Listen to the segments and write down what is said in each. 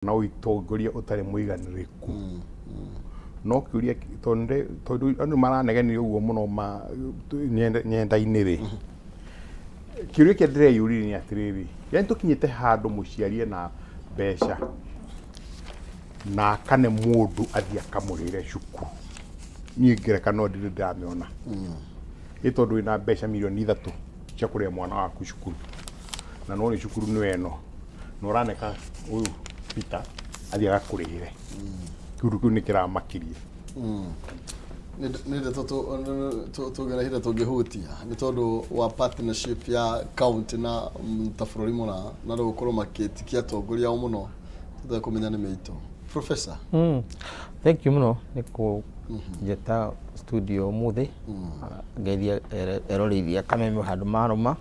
Na ũtongoria ũtarĩ mũiganĩrĩku. No kĩũria tondũ andũ maranegenire ũguo mũno ma nyenda-inĩ rĩ, kĩũria kĩrĩa ndĩreyũririe nĩ atĩrĩrĩ, yani tũkinyĩte handũ mũciari ena mbeca na akane mũndũ athiĩ akamũrĩhĩre cukuru? Niĩ ngerekano ndirĩ ndĩramĩona. Ĩ tondũ wĩna mbeca mirioni 3 cia kũrĩha mwana waku cukuru, na no nĩ cukuru nĩyo ĩno, na ũraneka ũyũ Peter athiĩ agakũrĩhĩre, kĩũndũ kĩu nĩ kĩramakirie. Nĩ ndeto tũngĩona ihinda tũngĩhutia nĩ tondũ wa partnership ya county na ta bũrũri mũna na rĩu gũkorwo makĩtikia atongoria ao mũno tũtekũmenya nĩ mĩito. Professor. Thank you mũno nĩ kũnjĩta studio ũmũthĩ ngeithie eroreri a Kameme handũ marũma.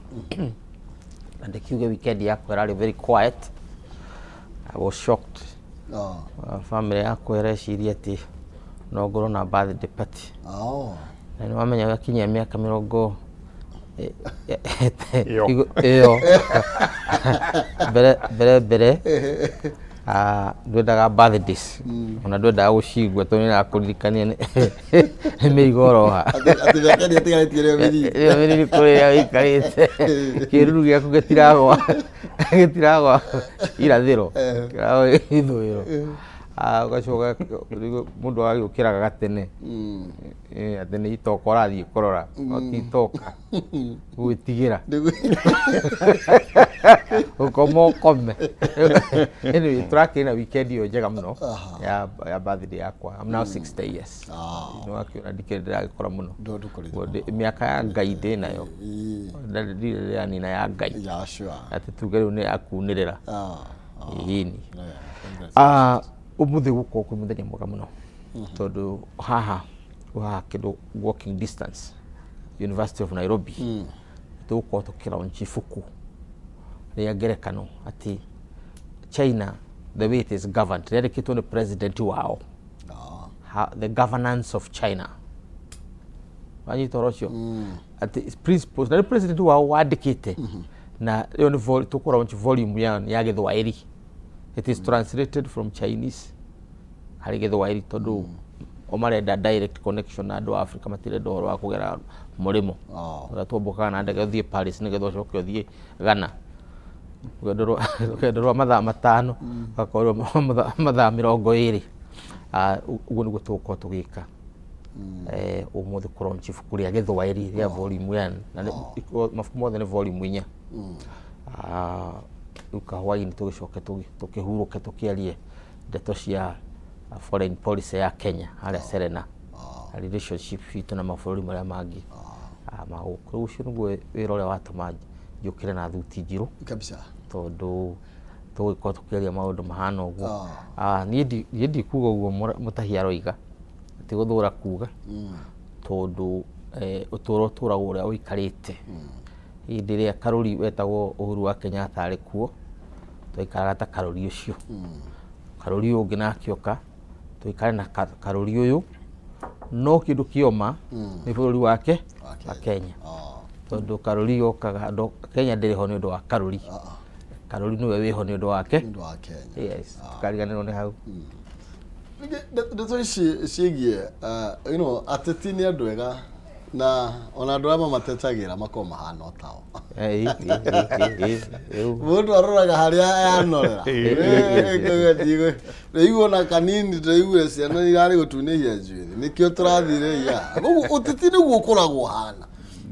Na ndĩkiuge weekend yakwa ĩrarĩ very quiet. I was shocked. Family yakwa ĩreciria atĩ no ngorwo na birthday party. Na nĩ wamenya gakinyia mĩaka mĩrongo ĩyo. Ĩyo mbere mbere mbere, ndwendaga birthdays, ona ndwendaga gũcigua tondũ nĩ ĩrakũririkania nĩ mĩrigo ũroha. Atĩ mĩaka ĩrĩa ĩtigarĩtie nĩyo mĩnini. Ĩyo mĩnini kũrĩa wĩikarĩte, kĩruru gĩaku gĩtiragwa irathĩro, kĩragwa ithũĩro. Ũgacoka mũndũ agagĩũkĩraga gatene atĩ nĩ itoka ũrathiĩ kũrora, no ti itoka, gwĩtigĩra ũkoma ũkome. Anyway, tũrakĩrĩ na weekend ĩyo njega mũno ya birthday yakwa. I'm now 60 years. Nĩ wakĩona ndikĩrĩ ndĩragĩkũra mũno. Ndũkũrĩte. Mĩaka ya Ngai ndĩ nayo. Ndarĩ ndirĩ ndĩranina ya Ngai. Atĩ tuge rĩu nĩ ya kunĩrĩra. Ĩni. Yeah, congrats. Ũmũthĩ gũkorwo kwĩ mũthenya mwega mũno tondũ haha haha kĩndũ walking distance University of Nairobi, tũgũkorwo tũkĩlaunch ibuku rĩa ngerekano atĩ China, the way it is governed, rĩandĩkĩtwo nĩ president wao. The governance of China, wanyita ũhoro ũcio, atĩ principles, na nĩ president wao wandĩkĩte, na ĩyo nĩ tũkũ-launch volume ya Gĩthwaĩri. It is translated from Chinese harĩ Gĩthwaĩri tondũ o marenda direct connection na andũ a Africa, matirenda ũhoro wa kũgera mũrĩmo ũrĩa twambũkaga na ndege ũthiĩ Paris nĩgetha ũcoke ũthiĩ Ghana, rũgendo rwa mathaa 5 ũgakorwo mathaa 20. Ũguo nĩguo tũgũkorwo tũgĩka ũmũthĩ, kũlaunch ibuku rĩa Gĩthwaĩri rĩa volume 1, na mabuku mothe nĩ volume 4. Rĩu kahwainĩ tũgĩcoke tũkĩhurũke, tũkĩarie ndeto cia foreign policy ya Kenya harĩa Serena, na relationship itũ na mabũrũri marĩa mangĩ ma gũkũ. Rĩu ũcio nĩguo wĩra ũrĩa watũma njũkĩre na thuti njirũ tondũ tũgũgĩkorwo tũkĩaria maũndũ mahana ũguo. Niĩ ndikuga ũguo mũtahi aroiga, ti gũthũra kuga, tondũ ũtũro ũtũragwo ũrĩa ũikarĩte. Hĩndĩ ĩrĩa karũri wetagwo Uhuru wa Kenyatta arĩ kuo, twaikaraga ta karũri ũcio. Karũri ũyũ ũngĩ nake oka, tũikare na karũri ũyũ, no kĩndũ kĩoma nĩ bũrũri wake wa Kenya, tondũ karũri okaga Kenya ndĩrĩ ho nĩ ũndũ wa karũri. Karũri nĩwe wĩho nĩ ũndũ wake. Nĩ ũndũ wa Kenya. Yes, tukariganĩrwo nĩ hau. Ningĩ ndeto ici ciĩgiĩ ateti nĩ andũ ega, na ona andũ arĩa mamatetagĩra makoragwo mahana o tao. Ĩ, rĩu. Mũndũ aroraga harĩa yanorera. Rĩu ona kanini tũraiguire ciana irarĩ gũtunĩhia njuĩrĩ, nĩkĩo tũrathire iya. Koguo ũteti nĩguo ũkoragwo ũhana.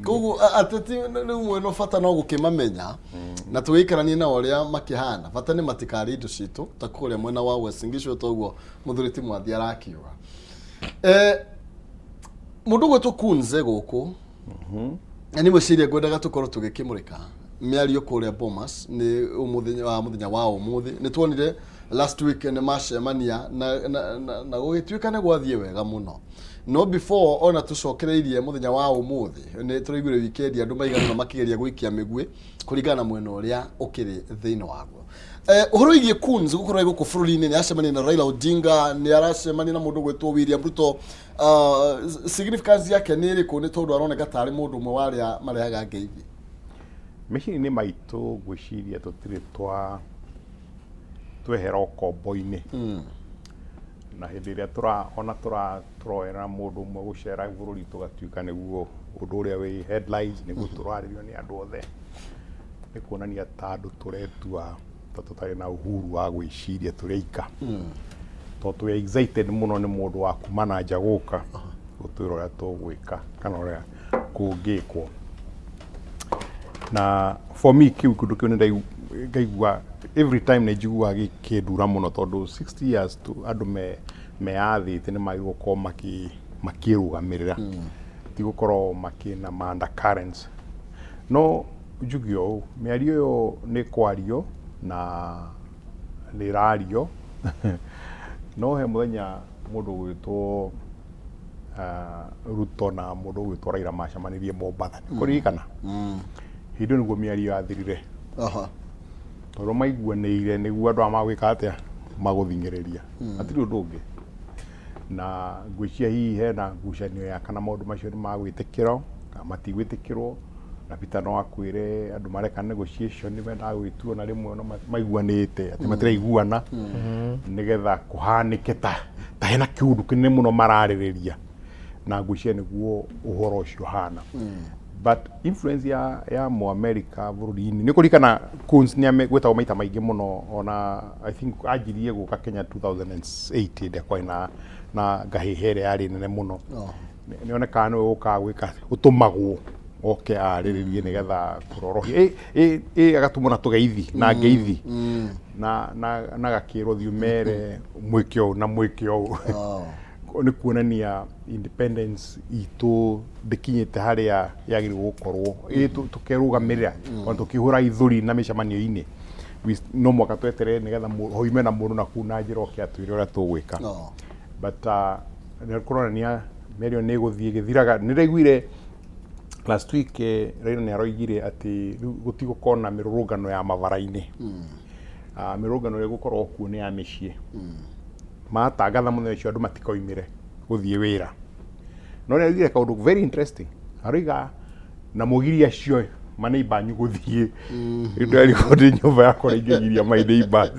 Koguo ateti rĩu mwena bata no gũkĩmamenya na tũgĩikaranie nao ũrĩa makĩhana. Bata nĩ matikarĩe indo citũ ta kũrĩa mwena wa Uasin Gishu, toguo mũthuri ti Mwathi arakiuga. Mũndũ gwĩtwo Kunze gũkũ na nĩ gwĩciria ngwendaga tũkorwo tũgĩkĩmũrĩka mĩario kũrĩa Bomas nĩ mũthenya wa mũthenya wa ũmũthĩ. Nĩ tuonire last week nĩ macemania na gũgĩtuĩka nĩ gwathiĩ wega mũno, no before ona tũcokereirie mũthenya wa ũmũthĩ, nĩ tũraiguire weekend andũ maigana ũna makĩgeria gũikia mĩguĩ kũringana na mwena ũrĩa ũkĩrĩ thĩinĩ waguo. Ũhoro wĩgiĩ Coons gũkorwo gũkũ bũrũri-inĩ, nĩ acemania na Raila Odinga, nĩ aracemania na mũndũ gwĩtwo William Ruto. Significance yake nĩ ĩrĩkũ? Nĩ tondũ aroneka tarĩ mũndũ ũmwe wa arĩa marehaga ngeithi. Meciria-inĩ maitũ, ngwĩciria tũtirĩ twa Twehera ũkombo-inĩ na hĩndĩ ĩrĩa tũra ona tũra tũroera mũndũ ũmwe gũcera bũrũri, tũgatuĩka nĩguo ũndũ ũrĩa wĩ headlines, nĩguo tũrarĩrio nĩ andũ othe, nĩ kuonania ta andũ tũretua ta tũtarĩ na uhuru wa gwĩciria tũrĩ aika, tondũ twĩ excited mũno nĩ mũndũ wa kuma na nja gũka gũtwĩra ũrĩa tũgwĩka kana ũrĩa kũngĩkwo. Na for me, kĩu kĩndũ kĩu nĩ ngaigua every time, nĩ njiguaga gĩkĩndura mũno, tondũ 60 years tu andũ me meyathĩte nĩ magĩrĩirwo gũkorwo makĩrũgamĩrĩra, ti gũkorwo makĩna ma undercurrents. No njuge ũũ, mĩario ĩyo nĩ kwario na nĩ ĩrario, no he mũthenya mũndũ ũgwĩtwo Ruto na mũndũ ũgwĩtwo Raila macemanirie Mombatha, kũririkana hĩndĩ ĩyo nĩguo mĩario yathirire, tondũ maiguanĩire nĩguo andũ aya magwĩka atĩa, magũthing'ĩrĩria, hatirĩ ũndũ ũngĩ. Na ngwĩciria hihi hena ngucanio ya kana maũndũ macio nĩ magwĩtĩkĩrwo kana matigwĩtĩkĩrwo. Na Peter no akwĩre andũ mareka negotiation, nĩ mendaga gwĩtuo na rĩmwe no maiguanĩte atĩ matiraiguana, nĩgetha kũhanĩke ta hena kĩũndũ kĩnene mũno mararĩrĩria, na ngwĩciria nĩguo ũhoro ũcio ũhana. But influence ya Mũamerika bũrũri-inĩ, nĩ kũririkana Coons nĩ gwĩtagwo maita maingĩ mũno. Ona I think anjirie gũka Kenya 2008, hĩndĩ ĩrĩa kwarĩ na ngahĩha ĩrĩa yarĩ nene mũno. Nĩ onekaga nĩwe ũkaga gwĩka, ũtũmagwo oke arĩrĩrie nĩgetha kũrorohia ĩ agatũmwo na tũgeithi na ngeithi na gakĩrwo, "Thiĩ ũmere mwĩke ũũ na mwĩke ũũ." Nĩ kuonania independence itũ ndĩkinyĩte harĩa yagĩrĩirwo gũkorwo ĩ tũkerũgamĩrĩra, ona tũkĩhũra ithũri na mĩcemanio-inĩ. No mwaka tweterere nĩgetha hoime na mũndũ na kuu na njĩra oke atwĩre ũrĩa tũgwĩka. But nĩ kũronania mĩario nĩ ĩgũthiĩ ĩgĩthiraga. Nĩ ndaiguire last week Raila nĩ aroigire atĩ rĩu gũtigũkorwo na mĩrũrũngano ya mabara-inĩ. Mĩrũrũngano ĩrĩa ĩgũkorwo kuo nĩ ya mĩciĩ. Matangatha mũthenya ũcio andũ matikoimĩre gũthiĩ wĩra. No nĩ aroigire kaũndũ very interesting, aroiga na mũgirie acio maneiba anyu gũthiĩ. Rĩu ndĩrarigwo ndĩ nyũmba yakwa ũrĩa ingĩgiria my neighbors.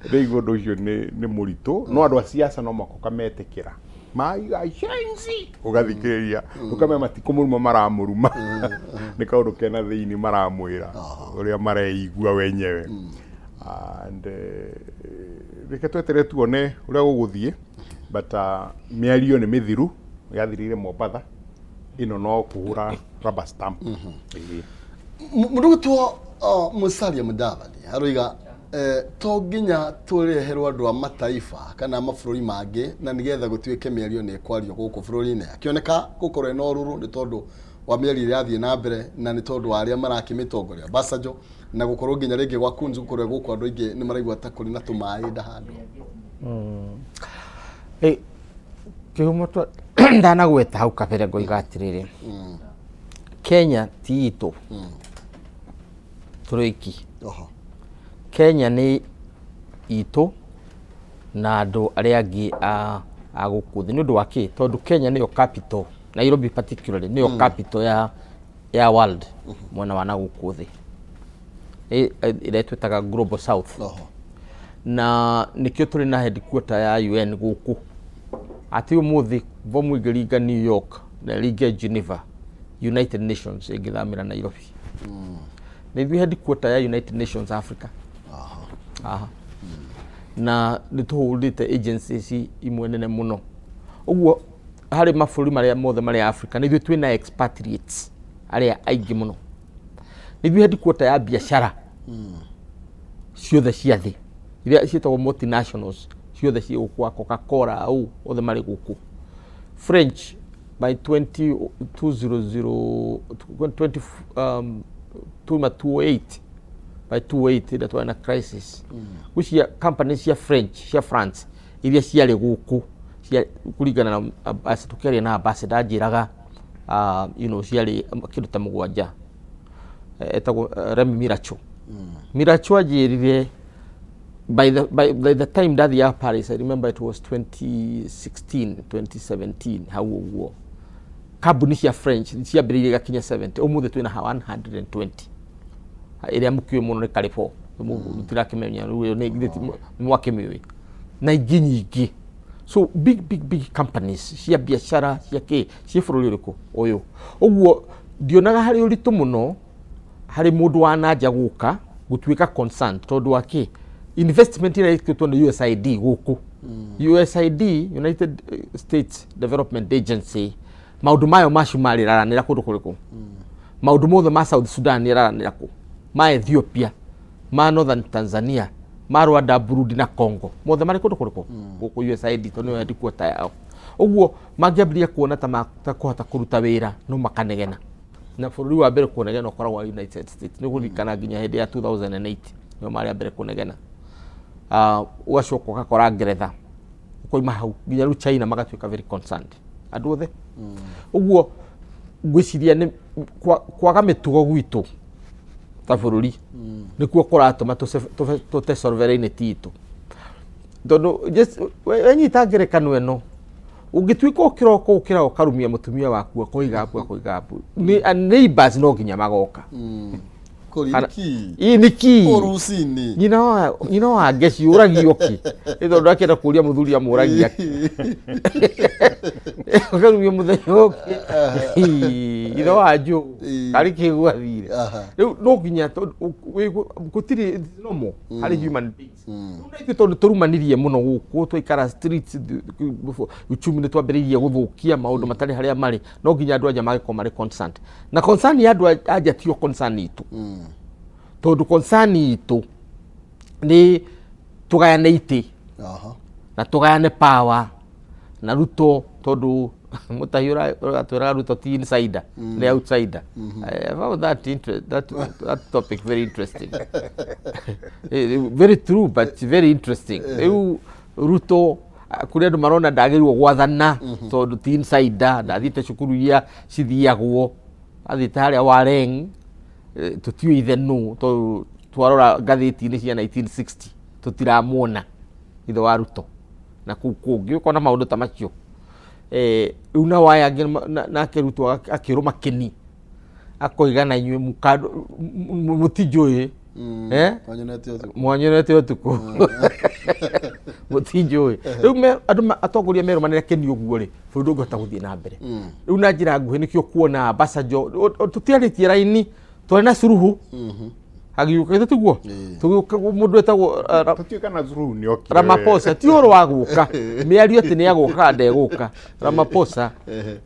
Ndaigua ũndũ ũcio nĩ mũritũ, no andũ a siasa no makoka metĩkĩra maiga cenzi, ũgathikĩrĩria ũkamenya matikũmũruma, maramũruma nĩ kaũndũ kena thĩinĩ maramwĩra ũrĩa mareigua wenyewe. And reke tweterere tuone ũrĩa gũgũthiĩ, but mĩario nĩ mĩthiru, yathirĩire Mombatha, ĩno no kũhũra rubber stamp. Ĩĩ. Mũndũ gwĩtwo Musalia Mudavadi aroiga to nginya tũreherwo andũ a mataifa kana mabũrũri mangĩ na nĩgetha gũtuĩke mĩario nĩ ĩkwario gũkũ bũrũri-inĩ. Akĩoneka gũkorwo ena ũrũrũ nĩ tondũ wa mĩario ĩrĩa yathiĩ na mbere na nĩ tondũ wa arĩa marakĩmĩtongoria Obasanjo na gũkorwo nginya rĩngĩ gwa Kunzu gũkorwo gũkũ andũ aingĩ nĩ maraigua ta kũrĩ na tũmaĩ nda handũ. Kĩhumo ndanagweta hau kabere, ngoiga atĩrĩrĩ, Kenya ti itũ tũrĩ iki. Kenya nĩ itũ na andũ arĩa angĩ a gũkũ thĩ. Nĩ ũndũ wa kĩ? Tondũ Kenya nĩyo capital, Nairobi particularly nĩyo capital ya world mwena wa na gũkũ thĩ, ĩrĩa twĩtaga Global South. Na nĩkĩo tũrĩ na headquarter ya UN gũkũ, atĩ ũmũthĩ bomu ĩngĩringa New York na ĩringe Geneva, United Nations ĩngĩthamĩra Nairobi. Nĩ ithuĩ headquarter ya United Nations Africa. Aha. Na nĩ tũhũrĩte agencies imwe nene mũno ũguo harĩ mabũrũri marĩa mothe marĩ Africa. Nĩ ithuĩ twĩna expatriates arĩa aingĩ mũno, nĩ ithuĩ headquarter ya biacara ciothe cia thĩ iria ciĩtagwo multinationals, ciothe ciĩ gũkũ, wa Coca-Cola au othe marĩ gũkũ. French by 20 200 20 tuma 28, by 28 ĩrĩa twarĩ na crisis, gwĩciria company cia French, cia France iria ciarĩ gũkũ cia kũringana na tũkĩaria na ambassador anjĩraga ciarĩ kĩndũ ta 7. Etagwo Remy Miracho. Miracho anjĩrire by the time ndathiaga Paris, I remember it was 2016, 2017 hau ũguo, kambuni cia French ciambĩrĩirie igakinya 70, ũmũthĩ twĩna 120. Ĩrĩa mũkĩũĩ mũno nĩ Carrefour. Mũtirakĩmenya rĩu ĩyo nĩ mwakĩmĩũĩ na ingĩ nyingĩ. So big big big companies cia biacara cia kĩ ciĩ bũrũri ũrĩkũ ũyũ. Ũguo ndionaga harĩ ũritũ mũno harĩ mũndũ wa nanja gũka gũtuĩka concerned, tondũ wa kĩ? Investment ĩrĩa ĩkĩtwo nĩ USAID gũkũ, USAID, United States Development Agency, maũndũ mayo ma Cumarĩ ĩraranĩra kũndũ kũrĩkũ? Maũndũ mothe ma South Sudan ĩraranĩra kũ? Ma Ethiopia, ma Northern Tanzania, ma Rwanda, Burundi na Congo, mothe marĩ kũndũ kũrĩkũ? Gũkũ USAID, tondũ nĩyo headquarter yao. Ũguo mangĩambĩrĩria kuona ta kũhota kũruta wĩra, no makanegena. Na bũrũri wa mbere kũnegena ũkoragwo wa United States. Nĩ ũkũririkana nginya hĩndĩ ya 2008 nĩo marĩ a mbere kũnegena. Ũgacoka ũgakora Ngeretha, ũkoima hau nginya rĩu China magatuĩka very concerned, andũ othe. Ũguo ngwĩciria nĩ kwaga mĩtugo gwitũ ta bũrũri nĩkuo kũratũma tũte sovereignty itũ, tondũ just wenyita ngerekano ĩno, ũngĩtuĩka ũkĩroka ũkĩra ũkarumia mũtumia waku, akoiga mbu, akoiga mbu, nĩ neighbors no nginya magoka. Kũri nĩkĩ? Ĩ nĩkĩ? O rũcinĩ. Nyina wa ngeci ũragio kĩ? Nĩ tondũ akĩenda kũria mũthuri amũragia kĩ, ũkarumia mũthenya ũngĩ ithe wa njũgũ karĩ kĩ gwathire. Rĩu no nginya gũtirĩ, it's normal harĩ human beings. Rĩu na ithuĩ tondũ tũrumanirie mũno gũkũ, twaikara streets, uchumi nĩ twambĩrĩirie gũthũkia maũndũ matarĩ harĩa marĩ, no nginya andũ anja magĩkorwo marĩ concerned. Na concern ya andũ anja tio concern itũ, tondũ concern itũ nĩ tũgayane itĩ na tũgayane power na Ruto, tondũ Mũtahi ũratwĩraga Ruto ti insider, nĩ outsider. I found that topic very interesting. Very true, but very interesting. Rĩu Ruto, kũrĩ andũ marona ndagĩrĩirwo gwathana tondũ ti insider, ndathiĩte cukuru iria cithiagwo, athiĩte harĩa Wareng. Tũtiũĩ ithe nũ, tondũ twarora ngathĩti-inĩ cia 1960 tũtiramuona ithe wa Ruto na kũu kũngĩ, ũkona maũndũ ta macio. Rĩu nao aya angĩ nake Ruto akĩrũma kĩni akoiga na inyuĩ mũtinjũĩ. Eh? Wanyonete ũtukũ. Mwanyonete ũtukũ, mũtinjũĩ. Rĩu andũ atongoria merũmanĩra kĩni ũguo rĩ, bũrũri ndũngĩhota gũthiĩ na mbere. Rĩu na njĩra nguhĩ nĩkĩo kuona Obasanjo tũtiarĩtie raini, twarĩ na Suluhu agĩũka, githĩ tiguo? Tũgĩũka mũndũ wetagwo Tũtiũĩ kana Suluhu nĩ okire. Ramaphosa ti ũhoro wa gũka, mĩario atĩ nĩ agũka kana ndegũka. Ramaphosa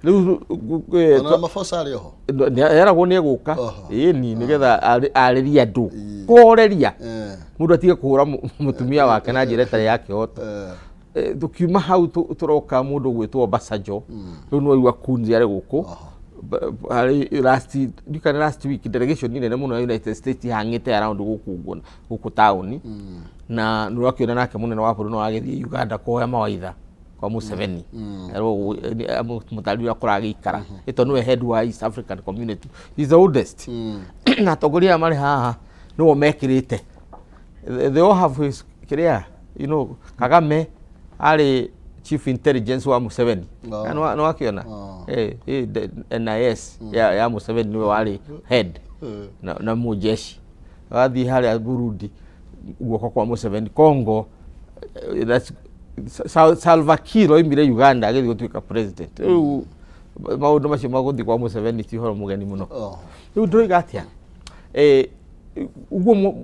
rĩu Ona Ramaphosa arĩ oho. Eragwo nĩ egũka. Ĩni nĩgetha arĩrie andũ, kũhoreria mũndũ atige kũhũra mũtumia wake na njĩra ĩtarĩ ya kĩhoto. Tũkiuma hau tũroka mũndũ gwĩtwo Obasanjo. Rĩu nĩ waigua Kunzi arĩ gũkũ. Harĩ last ndikana last week, delegation nene mũno ya United States ihang'ĩte around gũkũ ũguo gũkũ taũni, na nĩ ũrakĩona nake mũnene wa bũrũri no agĩthiĩ Uganda kũhoya mawaitha kwa Museveni, erwo mũtari ũrĩa kũragĩikara, ĩ tondũ nĩwe head wa East African Community, he's the oldest, na atongoria aya marĩ haha nĩo mekĩrĩte. They all have his kĩrĩa, Kagame arĩ chief intelligence wa Museveni. Nĩ wakĩona? NIS ya Museveni nĩwe warĩ head na mũjeshi. Wathiĩ harĩa Burundi, guoko kwa Museveni. Congo, that's Salva Kiir oimire Uganda agĩthiĩ gũtuĩka president. Rĩu maũndũ macio ma gũthiĩ kwa Museveni ti ũhoro mũgeni mũno. Rĩu ndĩroiga atĩa? Ũguo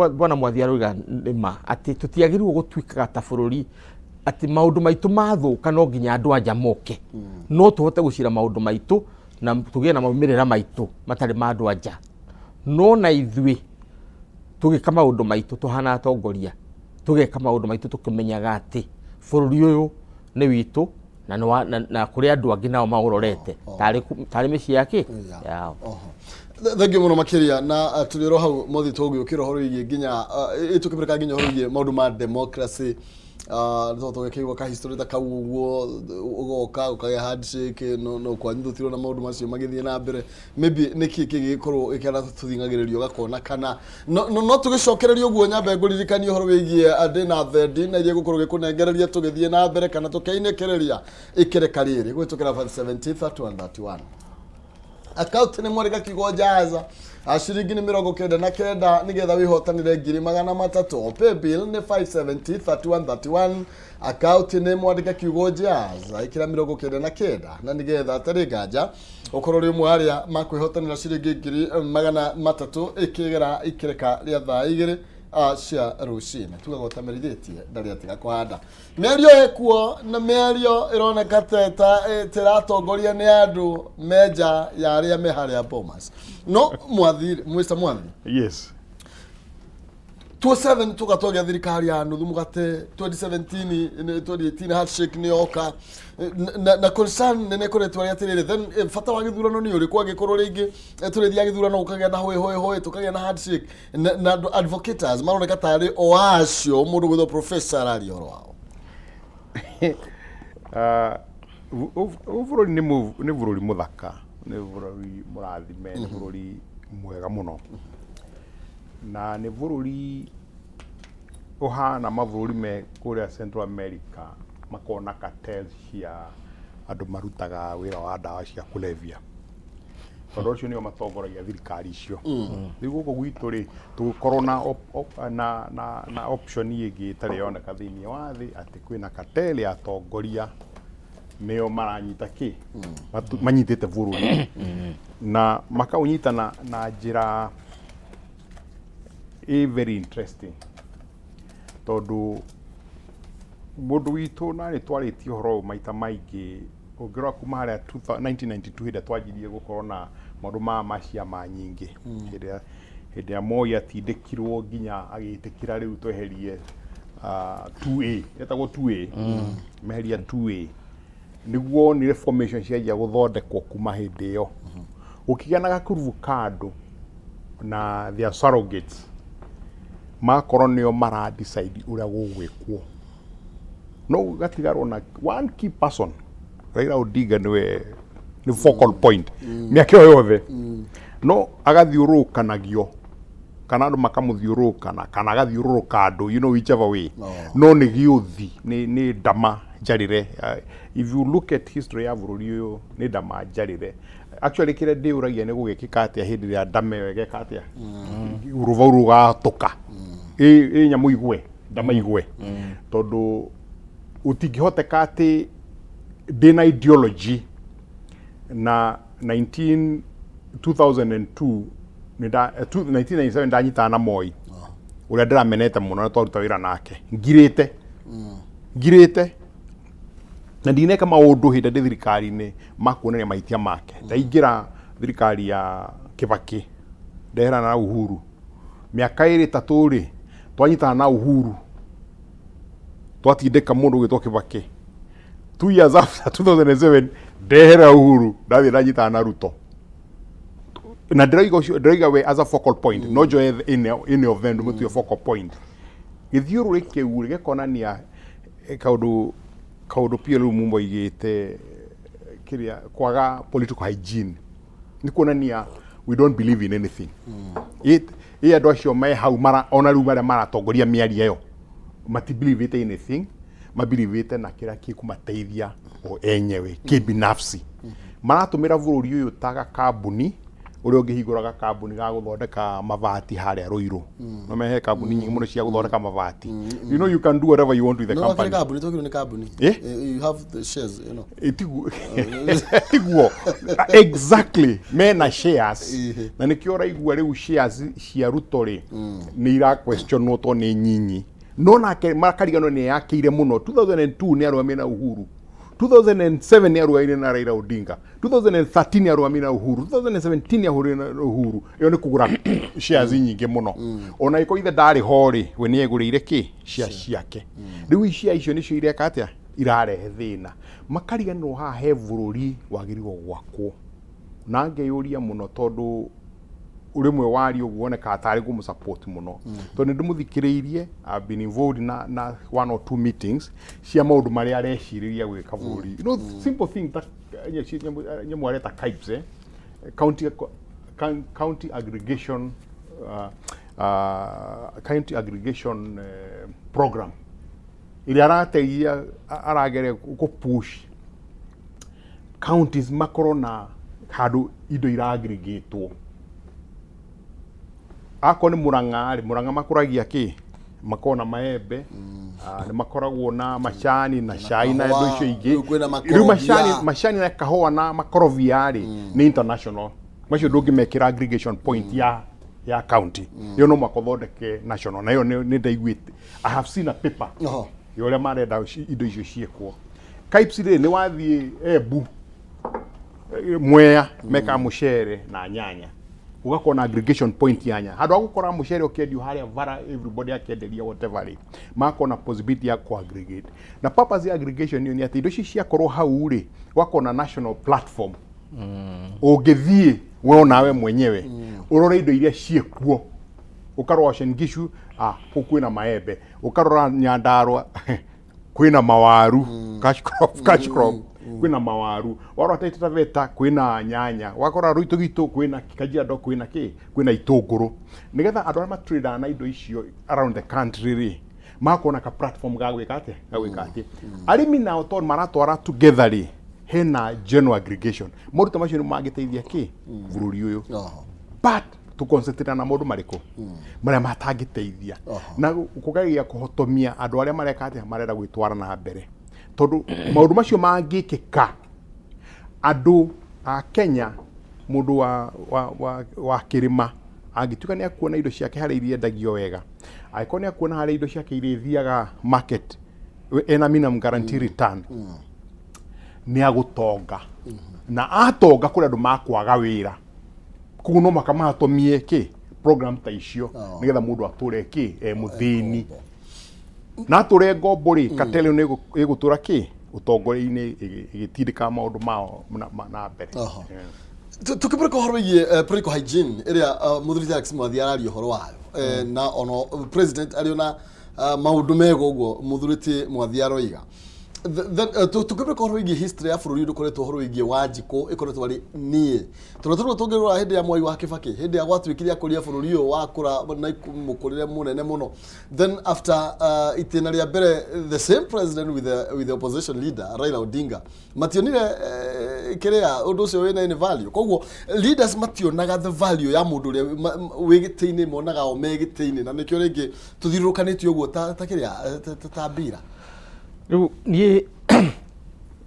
bwana Mwathi aroiga nĩ ma atĩ tũtiagĩrĩirwo gũtuĩkaga ta bũrũri atĩ maũndũ maitũ mathũka no nginya andũ anja moke. No tũhote gũcira maũndũ maitũ na tũgĩe na maumĩrĩra maitũ matarĩ ma andũ anja. No na ithuĩ tũgĩka maũndũ maitũ tũhana atongoria, tũgeka maũndũ maitũ tũkĩmenyaga atĩ bũrũri ũyũ nĩ witũ na nĩ na kũrĩ andũ angĩ nao maũrorete tarĩ mĩciĩ ya kĩ yao. Thengiũ mũno makĩria. Na tũrĩ oro hau mothi tũgĩũkĩra ũhoro wĩgiĩ nginya tũkĩmũrĩka nginya ũhoro wĩgiĩ maũndũ ma democracy, nĩ tũgĩkĩigua ka history ta kau ũguo, ũgoka ũkagĩa handshake, no kwanyu tũtirona maũndũ macio magĩthiĩ na mbere. Maybe nĩkĩ kĩgĩkorwo gĩkĩara tũthing'agĩrĩrio gakona kana no tũgĩcokererie ũguo. Nyambe ngũririkanie ũhoro wĩgiĩ ndĩna thendi na iria gũkorwo gĩkũnengereria tũgĩthiĩ na mbere kana tũkĩinĩkĩrĩria ĩkĩreka rĩrĩ gwĩtũkĩra 70 31 31 account nĩ Mwarĩka Kiugo Njaza. Ciringi nĩ 99 nĩgetha wĩhotanĩre 300,000. Paybill nĩ 570 31 31, account nĩ mwandĩke kiugo Jazz, ĩkĩra 99 na nĩgetha atarĩ nganja ũkorwo ũrĩ ũmwe wa arĩa makwĩhotanĩra ciringi 300,000 ĩkĩgera ikĩreka rĩa thaa 2 cia rũcinĩ. Tugaga ũtamerithĩtie ndarĩ atiga kũhanda. Mĩario ĩkuo na mĩario ĩroneka ta ĩratongoria nĩ andũ menja ya arĩa me harĩa Bomas. No Mwathi, Mr. Mwathi, Yes. 2007 tugatwagia thirikari ya nuthu mugate, 2017, 2018 handshake nĩ yoka na concern nene ĩkoretwo arĩ atĩrĩrĩ, then bata wa gĩthurano nĩ ũrĩkũ angĩkorwo rĩngĩ tũrĩthiaga gĩthurano gũkagĩa na hũĩ hũĩ hũĩ, tũkagĩa na handshake na andũ advocators maroneka tarĩ o acio mũndũ gwĩtwo professor araria ũhoro wao. Ũyũ bũrũri nĩ bũrũri mũthaka, nĩ bũrũri mũrathime, nĩ bũrũri mwega mũno, na nĩ bũrũri ũhana mabũrũri me kũrĩa Central America makona cartels cia andũ marutaga wĩra wa ndawa cia kulevya, tondũ acio nĩo matongoragia thirikari icio. Rĩu gũkũ gwitũ rĩ, tũgĩkorwo na, op, op, na, na, na option ĩngĩ ĩtarĩ yoneka thĩinĩ wa thĩ, atĩ kwĩna cartel ya atongoria nĩo maranyita kĩ manyitĩte bũrũri na makaũnyita na njĩra ĩ very interesting, tondũ mũndũ witũ na nĩ twarĩtie ũhoro ũyũ maita maingĩ. Ũngĩrora kuma harĩa 1992, hĩndĩ ĩrĩa twanjirie gũkorwo na maũndũ ma ciama nyingĩ, hĩndĩ ĩrĩa Moi atindĩkirwo nginya agĩtĩkĩra rĩu tweherie 2A, etagwo 2A, meheria 2A, nĩguo wonire formation cianjia gũthondekwo. Kuma hĩndĩ ĩyo gũkĩgĩa na gakurubu ka andũ na their surrogates, makorwo nĩo mara decide ũrĩa gũgwĩkwo, no gatigarwo na one key person, Raila Odinga, nĩwe nĩ focal point mĩaka ĩyo yothe, no agathiũrũrũkanagio kana andũ makamũthiũrũrũkana kana agathiũrũrũka andũ, whichever way. No nĩ gĩũthi, nĩ ndama njarĩre. If you look at history ya bũrũri ũyũ, nĩ ndama njarĩre. Actually, kĩrĩa ndĩũragia nĩ gũgĩkĩka atĩa hĩndĩ ĩrĩa ndama ĩyo ĩgeka atĩa, rũbau rũgatũka, ĩ nyamũ igwe, ndama igwe, tondũ ũtingĩhoteka atĩ ndĩna ideology na 19 2002 nĩ 1997 ndanyitana na Moi ũrĩa ndĩramenete mũno na twaruta wĩra nake ngirĩte ngirĩte na ndineka maũndũ hĩndĩ ĩrĩa ndĩ thirikari-inĩ ma kuonania mahĩtia make. Ndaingĩra thirikari ya Kibaki, ndeherana na Uhuru mĩaka 2 3 rĩ, twanyitana na Uhuru twatindĩka mũndũ ũgwĩtwo Kibaki. 2 years after, 2007, ndehera Uhuru, ndathiĩ ndanyitana na Ruto, na ndĩroiga ũcio ndĩroiga we as a focal point, no njoe any of them ndũmũtue focal point. Gĩthiũrũrĩ kĩu rĩ gĩkonania kaũndũ PLO Lumumba oigĩte, kĩrĩa kwaga political hygiene, nĩ kuonania we don't believe in anything. Ĩ andũ acio me hau mara ona rĩu arĩa maratongoria mĩario ĩyo matibelievĩte anything, mabelievĩte na kĩrĩa gĩkũmateithia o enyewe kĩbinafsi. Maratũmĩra bũrũri ũyũ ta gakambuni, ũrĩa ũngĩhingũra gakambuni ga gũthondeka mabati harĩa Ruiru. No mehe kambuni nyingĩ mũno cia gũthondeka mabati. You can do whatever you want with the No company. Wakĩrĩ kambuni, twakĩrwo nĩ kambuni. Eh? You have the shares. Tiguo exactly, mena shares. Na nĩkĩo ũraigua rĩu shares cia Ruto rĩ nĩ ira questionwo to nĩ nyinyi, no nake makariganwo nĩ yakĩire mũno. 2002 nĩ arũgamire na Uhuru, 2007 nĩ arũgamire na Raila Odinga, 2013 nĩ arũgamire na Uhuru, 2017 nĩ ahũrire na Uhuru. Ĩyo nĩ kũgũra shares nyingĩ mũno. Ona ĩkorwo ithe ndarĩ ho rĩ, we nĩ egũrĩire kĩ shares ciake. Rĩu share icio nĩcio ireka atĩa, irarehe thĩna, makariganĩrwo haha he bũrũri wagĩrĩirwo gwakwo. Na ngeyũria mũno, tondũ rĩmwe waria ũguo wonekaga tarĩ kũmũ support mũno, tondũ nĩ ndĩmũthikĩrĩirie. I've been involved na one or two meetings cia maũndũ marĩa arecirĩria gwĩka bũrũri, simple thing ta nyamũ areta CAIPS, county aggregation program ĩrĩa arateithia, arageria kũ push counties makorwo na handũ indo ira aggregatwo. Akorwo nĩ Murang'a rĩ, Murang'a makũragia kĩ? Makoragwo na maembe, nĩ makoragwo na macani na cai na indo icio ingĩ. Rĩu kwĩna Rĩu makorobia. macani na kahũa na makorobia rĩ, nĩ international. Macio ndũngĩmekĩra aggregation point ya county. Ĩyo no mũhaka ũthondeke national, na ĩyo nĩ ndaiguĩte. I have seen a paper ya ũrĩa marenda indo icio ciĩkwo. KIPS rĩ, nĩ wathiĩ Embu, Mwea, mekaga mũcere na nyanya, ũgakorwo na aggregation point ya nyanya handũ ha gũkora mũcere ũkĩendio harĩa bara, everybody akĩenderia whatever rĩ, magakorwo na possibility ya ku aggregate. Na purpose ya aggregation ĩyo nĩ atĩ indo icio ciakorwo hau rĩ, gwakorwo na national platform ũngĩthiĩ we onawe mwenyewe ũrore indo iria ciĩkuo. Ũkarora Uasin Gishu, kũu kwĩna maembe, ũkarora Nyandarua kwĩna mawaru, cash crop, cash crop kwĩna mawaru, warora Taita Taveta kwĩna nyanya, wakora Ruitugitũ kwĩna Kajiado kwĩna kĩ, kwĩna itũngũrũ, nĩgetha andũ arĩa matradaga na indo icio around the country rĩ, magakorwo na ka platform ga gwĩka atĩa, ga gwĩka atĩ arĩmi nao tondũ maratwara together rĩ, hena general aggregation. Maũndũ ta macio nĩ mangĩteithia kĩ bũrũri ũyũ. But tũconcentrate na maũndũ marĩkũ marĩa matangĩteithia na kũgeria kũhotomia andũ arĩa mareka atĩa, marenda gwĩtwara na mbere, tondũ maũndũ macio mangĩkĩka, andũ a Kenya, mũndũ wa kĩrĩma angĩtuĩka nĩ akuona indo ciake harĩa iriendagio wega, angĩkorwo nĩ akuona harĩa indo ciake irĩthiaga market ena minimum guarantee return, nĩ agũtonga. Na atonga, kũrĩ andũ makwaga wĩra. Koguo no maka mahatomie kĩ program ta icio nĩgetha mũndũ atũre kĩ e mũthĩni na atũre ngombo rĩ, cartel ĩyo nĩ ĩgũtũra kĩ ũtongoria-inĩ ĩgĩtindĩkaga maũndũ mao na mbere. Tukĩmũrĩka ũhoro wĩgiĩ political hygiene ĩrĩa mũthuri Alex Mwathi araria ũhoro wayo, na ono president arĩ ona maũndũ mega ũguo mũthuri ti Mwathi aroiga. Then tukĩmũrĩka ũhoro wĩgiĩ history ya bũrũri ũyũ, ndũkoretwo ũhoro wĩgiĩ Wanjikũ ĩkoretwo arĩ niĩ tondũ tũrĩ tũngĩrora hĩndĩ ya Mwai wa Kĩbakĩ, hĩndĩ ya gwatuĩkire akũria bũrũri ũyũ wakũra na mũkũrĩre mũnene mũno. Then after itĩna rĩa mbere, the same president with the opposition leader Raila Odinga mationire kĩrĩa ũndũ ũcio wĩna any value. Koguo leaders mationaga the value ya mũndũ ũrĩa wĩ gĩtĩ-inĩ, monaga o me gĩtĩ-inĩ, na nĩkĩo rĩngĩ tũthiũrũrũkanĩtio ũguo ta kĩrĩa ta mbira. Rĩu niĩ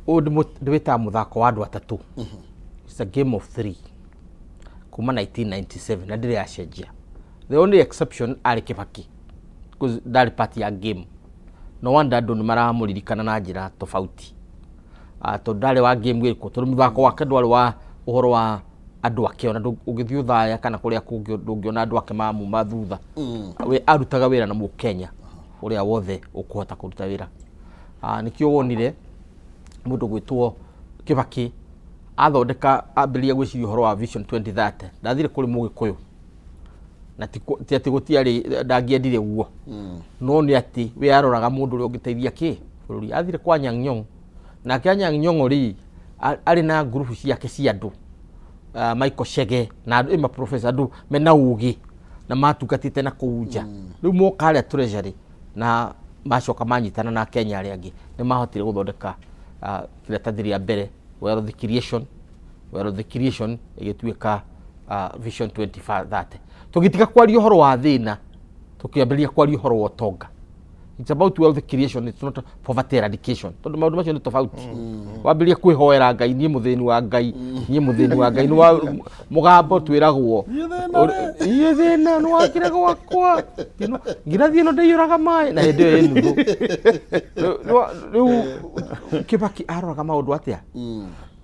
ũyũ ndĩwĩtaga mũthako wa andũ atatũ. It's a game of three kuma 1997 na ndĩrĩ yacenjia. The only exception arĩ Kĩbaki, because ndarĩ part ya game. No wonder andũ nĩ maramũririkana na njĩra tofauti. Tondũ ndarĩ wa game ĩrĩkũ, tondũ mũthako wake ndwarĩ wa ũhoro wa andũ ake. Ona ũngĩthiĩ Ũthaya kana kũrĩa kũngĩ, ndũngĩona andũ ake mamuma thutha. We arutaga wĩra na Mũkenya ũrĩa wothe ũkũhota kũruta wĩra. Nĩkĩo wonire mũndũ gwĩtwo Kĩbakĩ athondeka, ambĩrĩria gwĩciria ũhoro wa Vision 2030, ndathire kũrĩ Mũgĩkũyũ, na ti atĩ gũtiarĩ ndangĩendire ũguo, no nĩ atĩ we aroraga mũndũ ũrĩa ũngĩteithia kĩ bũrũri. Athire kwa Anyang' Nyong'o, nake Anyang' Nyong'o rĩ, arĩ na ngurubu ciake cia andũ, Michael Chege na andũ ĩma professor, andũ mena ũgĩ na matungatĩte na kũu nja. Rĩu moka harĩa treasury na macoka manyitana na Kenya arĩa angĩ, nĩ mahotire gũthondeka iratathi rĩa mbere, wealth creation. Wealth creation ĩgĩtuĩka Vision 2030. Tũgĩtiga kwaria ũhoro wa thĩna, tũkĩambĩrĩria kwaria ũhoro wa ũtonga. It's about wealth creation, it's not poverty eradication, tondũ maũndũ macio nĩ tofauti. Wambĩrĩria kwĩhoera Ngai, niĩ mũthĩni wa Ngai, niĩ mũthĩni wa Ngai, nĩ wa mũgambo twĩragwo iĩ thĩna nĩ wakire gwakwa nginya ĩno ndĩiyũraga maĩ na hĩndĩ ĩyo ĩ nuthu. Rĩu Kĩbaki aroraga maũndũ atĩa?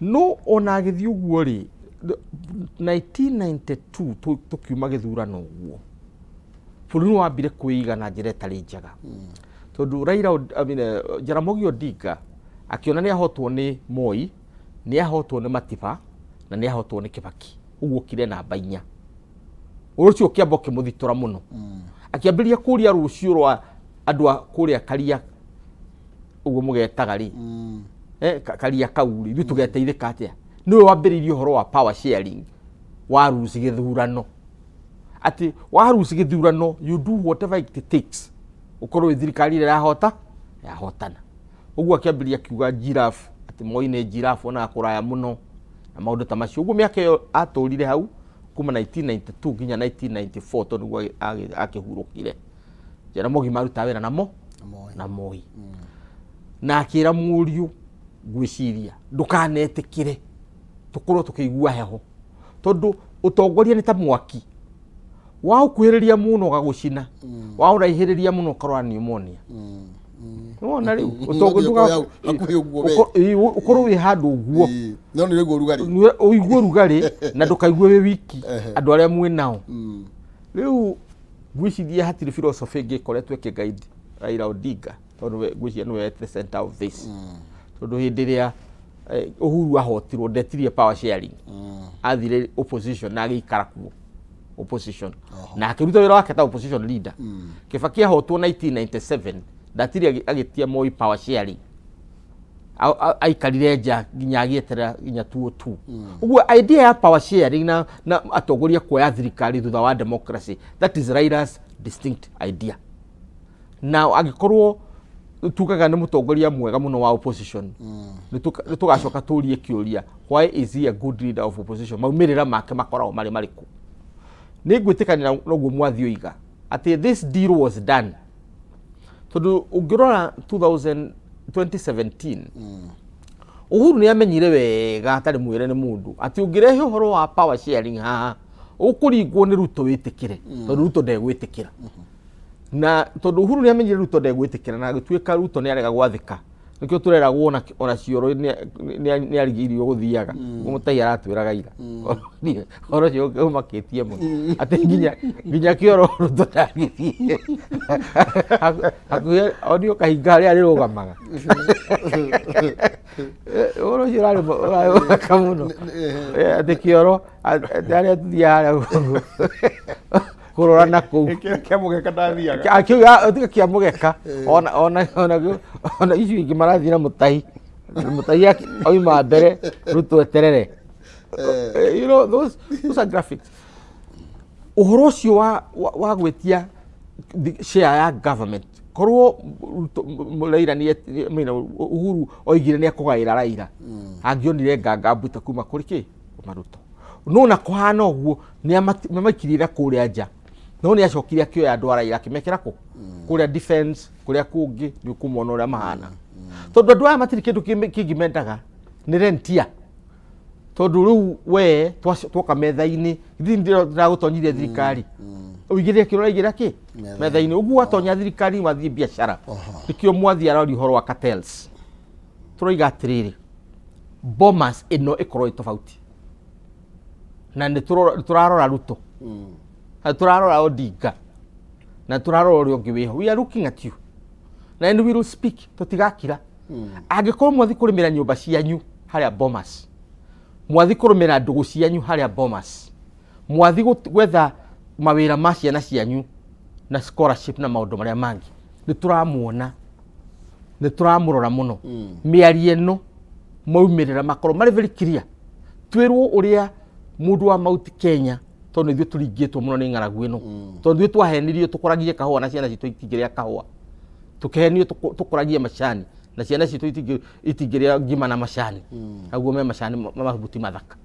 No ona agĩthiĩ ũguo rĩ, 1992 tũkiuma gĩthurano ũguo, bũrũri nĩ wambire kwĩiga na njĩra ĩtarĩ njega, tondũ Raila I mean, Jaramogi Odinga akĩona nĩ ahotwo nĩ Moi, nĩ ahotwo nĩ Matiba na nĩ ahotwo nĩ Kĩbaki, ũguo okire namba 4. Ũndũ ũcio ũkĩamba ũkĩmũthitora mũno, akĩambĩrĩria kũria rũciũ rwa andũ a kũrĩa Karia ũguo mũgetaga rĩ, Karia kau rĩ, ithuĩ tũgeteithĩka atĩa? Nĩwe wambĩrĩirie ũhoro wa power sharing wa ruci gĩthurano, atĩ waruci gĩthurano, you do whatever it takes ũkorwo wĩ thirikari ĩrĩa yahota yahotana. Ũguo akĩambĩrĩria akiuga giraffe, atĩ Moi nĩ giraffe, onaga kũraya mũno na maũndũ ta macio. Ũguo mĩaka ĩyo atũrire hau. Kuma 1992 nginya 1994, tondũ nĩguo akĩhurũkire, Jaramogi marutaga wĩra namo Moi. Na Moi, na akĩra mũriũ, ngwĩciria ndũkanetĩkĩre tũkorwo tũkĩigua heho, tondũ ũtongoria nĩ ta mwaki, waũkuhĩrĩria mũno ũgagũcina, waũraihĩrĩria mũno ũkarwara pneumonia. Nĩwona rĩu ũtongoria Ũthiĩ hau hakuhĩ ũguo we. Ũkorwo wĩ handũ ũguo. Ĩĩ. No nĩ ũraigua ũrugarĩ. Ũigue ũrugarĩ na ndũkaigue wĩ wiki andũ arĩa mwĩ nao. Rĩu ngwĩciria hatirĩ philosophy ĩngĩ ĩkoretwo ĩkĩguide Raila Odinga, tondũ ngwĩciria nĩwe at the center of this, tondũ hĩndĩ ĩrĩa Uhuru ahotirwo, ndetirie power sharing, athire opposition na agĩikara kuo opposition na akĩruta wĩra wake ta opposition leader. Kibaki ahotwo 1997, ndatire agĩtia Moi power sharing. Aikarire nja nginya agĩeterera nginya 2002. Ũguo idea ya power sharing na atongoria kuoya thirikari thutha wa democracy, that is Raila's distinct idea. Na angĩkorwo tugaga nĩ mũtongoria mwega mũno wa opposition, nĩ tũgacoka tũrie kĩũria, why is he a good leader of opposition? Maumĩrĩra make makoragwo marĩ marĩkũ? Nĩ ngwĩtĩkanĩra noguo Mwathi oiga atĩ this deal was done, tondũ ũngĩrora 2000 2017, Uhuru nĩ amenyire wega atarĩ mwĩre nĩ mũndũ atĩ ũngĩrehe ũhoro wa power sharing haha, ũkũringwo nĩ Ruto wĩtĩkĩre, tondũ Ruto ndegwĩtĩkĩra. Na tondũ Uhuru nĩ amenyire Ruto ndegwĩtĩkĩra, na agĩtuĩka Ruto nĩ arega gwathĩka, nĩkĩo tũreragwo ona cioro nĩ arigĩrĩirio gũthiaga. Mũtai aratwĩraga ira ũhoro ũcio ũmakĩtie mũno, atĩ nginya kĩoro Ruto ndangĩthiĩ hakuhĩ, onio kahinga harĩa arĩrũgamaga. Ũhoro ũcio ũrarĩ mũthaka mũno. Atĩ kĩoro atĩ harĩa tũthiaga harĩa kũrora na kũu. Kĩrĩa kĩa mũgeka ndathiaga. Akiuga tiga kĩa mũgeka, ona icio ingĩ marathiĩ na mũtahi, mũtahi oima mbere, Ruto eterere. Those are graphics. Ũhoro ũcio wa gwĩtia share ya government, korwo Raila nĩ Uhuru oigire nĩ akũgaĩra Raila, angĩonire nganga mbuta kuma kũrĩ kĩ kuma Ruto. No na kũhana ũguo, nĩ amaikirie kũrĩa nja, no nĩ acokire akĩoya andũ a Raila akĩmekĩra kũ kũrĩa defense, kũrĩa kũngĩ nĩ ũkũmona ũrĩa mahana, tondũ andũ aya matirĩ kĩndũ kĩngĩ mendaga nĩ rentia, tondũ rĩu we twoka metha-inĩ, ithuĩ ndĩragũtonyirie thirikari, ũigĩrĩre kĩrĩa ũraigĩrĩra kĩ metha-inĩ. Ũguo watonya thirikari, wathiĩ biacara. Nĩkĩo Mwathi aroria ũhoro wa cartels. Tũroiga atĩrĩrĩ, Bomas ĩno ĩkorwo ĩ tofauti, na nĩ tũrarora Ruto na tũrarora Odinga na tũrarora ũrĩa ũngĩ wĩho. We are looking at you na and we will speak. Tũtigakira angĩkorwo mwathi kũrĩmĩra nyũmba cianyu harĩa Bomas, mwathi kũrũmĩra ndũgũ cianyu harĩa Bomas, mwathi gwetha mawĩra ma ciana cianyu na scholarship na maũndũ marĩa mangĩ. Nĩ tũramuona, nĩ tũramũrora mũno. Mĩario ĩno, maumĩrĩra makorwo marĩ very clear, twĩrwo ũrĩa mũndũ wa Mount Kenya, tondũ ithuĩ tũringĩtwo mũno nĩ ng'aragu ĩno, tondũ ithuĩ twahenirio tũkũragie kahũa na ciana citũ itingĩrĩa kahũa, tũkĩhenio tũkũragie macani na ciana citũ itingĩrĩa ngima na macani, naguo me macani mahuti mathaka.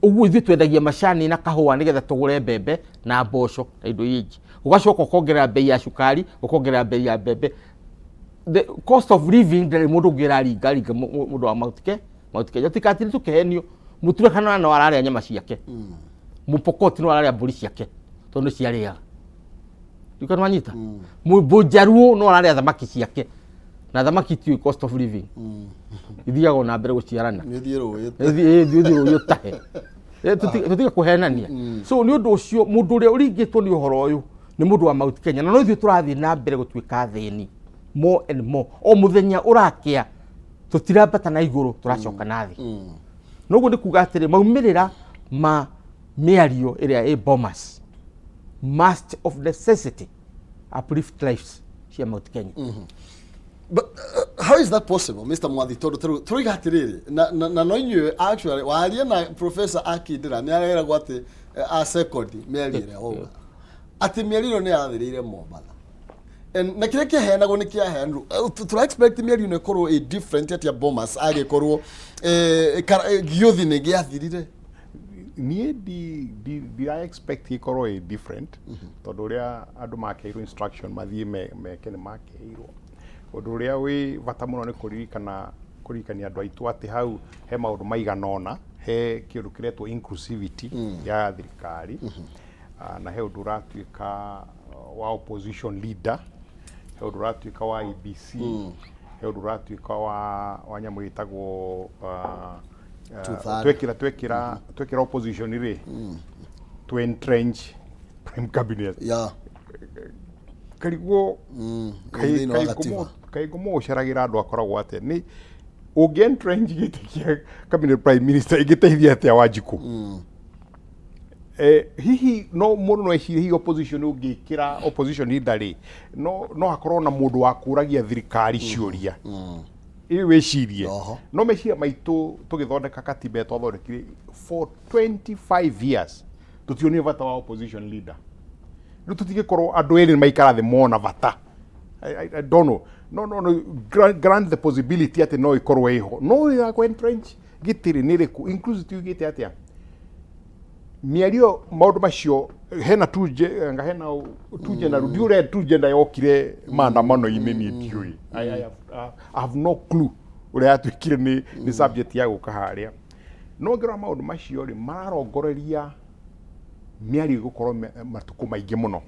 Ũguo ithuĩ twendagia macani na kahũa nĩgetha tũgũre mbembe na mboco na indo iria ingĩ. Ũgacoka ũkongerera bei ya cukari, ũkongerera bei ya mbembe, the cost of living. Ndarĩ mũndũ ũngĩ ũraringa ringa mũndũ wa Mount Kenya. Tũtikatinde tũkĩhenio. Mũturũkana no ararĩa nyama ciake, Mũpokoti no ararĩa mbũri ciake tondũ nĩ ciarĩaga ndikana wanyita. Mũnjaruo no ararĩa thamaki ciake, na thamaki itiũĩ cost of living, ithiaga na mbere gũciarana. Nĩ thiĩ rũĩ. Thiĩ rũĩ ũtahe. Tũtige kũhenania. So nĩ ũndũ ũcio, mũndũ ũrĩa ũringĩtwo nĩ ũhoro ũyũ nĩ mũndũ wa Mount Kenya, na no ithuĩ tũrathiĩ na mbere gũtuĩka athĩni more and more o mũthenya ũrakĩa. Tũtirambata na igũrũ, tũracoka na thĩ. Noguo nĩ kuga atĩrĩ, maumĩrĩra ma mĩario ĩrĩa ĩ Bomas must of necessity uplift lives cia Mount Kenya. But how is that possible, Mr. Mwathi? Tondũ tarĩu tũroiga atĩrĩrĩ, na no inyuĩ actually waria na Professor Akindĩra nĩ areragwo atĩ a second mĩario ĩrĩa wauga atĩ mĩario ĩno nĩ yathĩrĩire Mombatha. And na kĩrĩa kĩaheanagwo nĩ kĩaheanirwo. Tũra expect mĩario ĩno ĩkorwo ĩ different atĩa Bomas agĩkorwo gĩũthi nĩ gĩathirire? Niĩ ndira expect ĩkorwo ĩ different, tondũ ũrĩa andũ makeirwo instruction mathiĩ meke nĩ makeirwo. Ũndũ ũrĩa wĩ bata mũno nĩ kũririkana, kũririkania andũ aitũ atĩ hau he maũndũ maigana ũna, he kĩũndũ kĩretwo inclusivity ya thirikari, na he ũndũ ũratuĩka wa opposition leader, he ũndũ ũratuĩka wa IEBC, he ũndũ ũratuĩka wa nyamũ ĩtagwo Two-third. Twekĩra opposition rĩ, to entrench prime cabinet. Karigwo. Thĩinĩ wa gatiba. Kaingũ mũgũceragĩra andũ akoragwo atĩa nĩ ũngĩ entrench gĩtĩ kĩa cabinet prime minister ĩngĩteithia atĩa Wanjikũ? Hihi no mũndũ no ecirie hihi opposition, ũngĩkĩra opposition leader rĩ, no hakorwo na mũndũ wa kũragia thirikari ciũria ĩ wĩcirie. No meciria maitũ tũgĩthondeka katiba ĩrĩa twathondekire for 25 years, tũtionire bata wa opposition leader. Rĩu tũtingĩkorwo andũ erĩ maikara thĩ mona bata. I don't know. No, grant the possibility atĩ no ĩkorwo ĩho, no ya kũ entrench gĩtĩrĩ nĩ rĩkũ? Inclusivity yugĩte atĩa? Mĩario maũndũ macio hena tuje anga hena tuje na ndi ũrĩa tuje na yokire maandamano-inĩ, niĩ ndiũĩ. I have no clue ũrĩa yatuĩkire nĩ subject ya gũka harĩa. No ngĩrora maũndũ macio rĩ, mararongoreria mĩario ĩgũkorwo matukũ maingĩ mũno,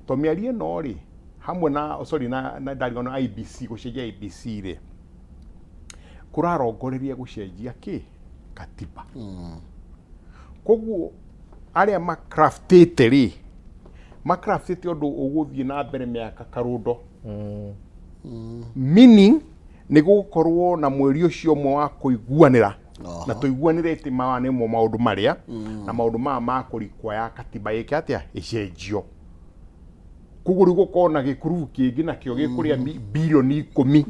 to mĩario ĩno rĩ hamwe na, sorry, na ndarigano IEBC, gũcenjia IEBC rĩ, kũrarongoreria gũcenjia kĩ katiba. Koguo arĩa macraftĩte rĩ, macraftĩte ũndũ ũgũthiĩ na mbere mĩaka karũndo, meaning nĩ gũgũkorwo na mweri ũcio ũmwe wa kũiguanĩra na tũiguanĩre atĩ maya nĩmo maũndũ marĩa na maũndũ maya makũrikwa ya katiba ĩke atĩa, ĩcenjio. Koguo rĩu gũkorwo na gĩkurubu kĩngĩ nakĩo gĩkũrĩa 10 birioni, 10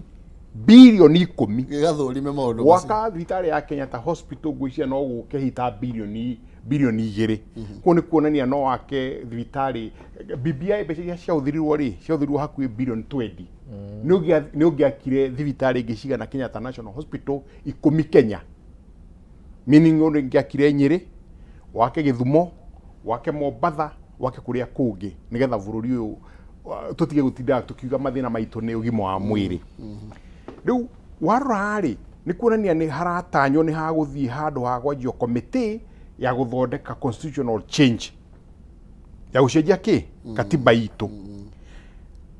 birioni. Gĩgathũrime maũndũ macio. Gwaka thibitarĩ ya Kenyatta Hospital ngwĩciria no gũke hita 2 birioni. Kũu nĩ kuonania no wake thibitarĩ BBI, mbeca iria ciahũthĩrirwo rĩ, ciahũthĩrirwo hakuhĩ 20 birioni. Nĩ ũngĩakire thibitarĩ ingĩ cigana Kenyatta National Hospital 10 Kenya, meaning ũndũ ũngĩakire Nyĩrĩ, wake Gĩthumo, wake Mombatha, wake kũrĩa kũngĩ, nĩgetha bũrũri ũyũ tũtige gũtindaga tũkiuga mathĩna maitũ nĩ ũgima wa mwĩrĩ. Rĩu warora rĩ, nĩ kuonania nĩ haratanywo nĩ hagũthiĩ handũ ha kwanjio komĩtĩ ya gũthondeka constitutional change, ya gũcenjia kĩ katiba itũ.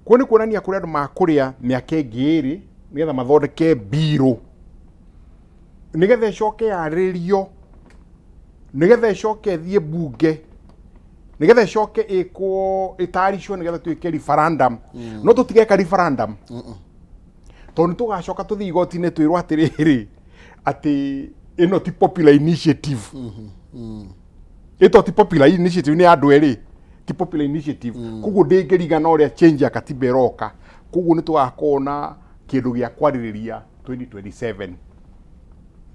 Kuo nĩ kuonania kũrĩ andũ makũrĩa mĩaka ĩngĩ 2 nĩgetha mathondeke mbirũ, nĩgetha ĩcoke yarĩrĩrio, nĩgetha ĩcoke ĩthiĩ mbunge, nĩgetha ĩcoke ĩkwo ĩtaricwo, nĩgetha twĩke referendum. No tũtigeka referendum tondũ nĩ tũgacoka tũthiĩ igoti-inĩ twĩrwo atĩrĩrĩ, atĩ ĩno ti popular initiative. Ĩto ti popular initiative, nĩ andũ erĩ, ti popular initiative, koguo ndĩngĩringana ũrĩa change ya katiba ĩroka. Koguo nĩ tũgakorwo na kĩndũ gĩa kwarĩrĩria 2027.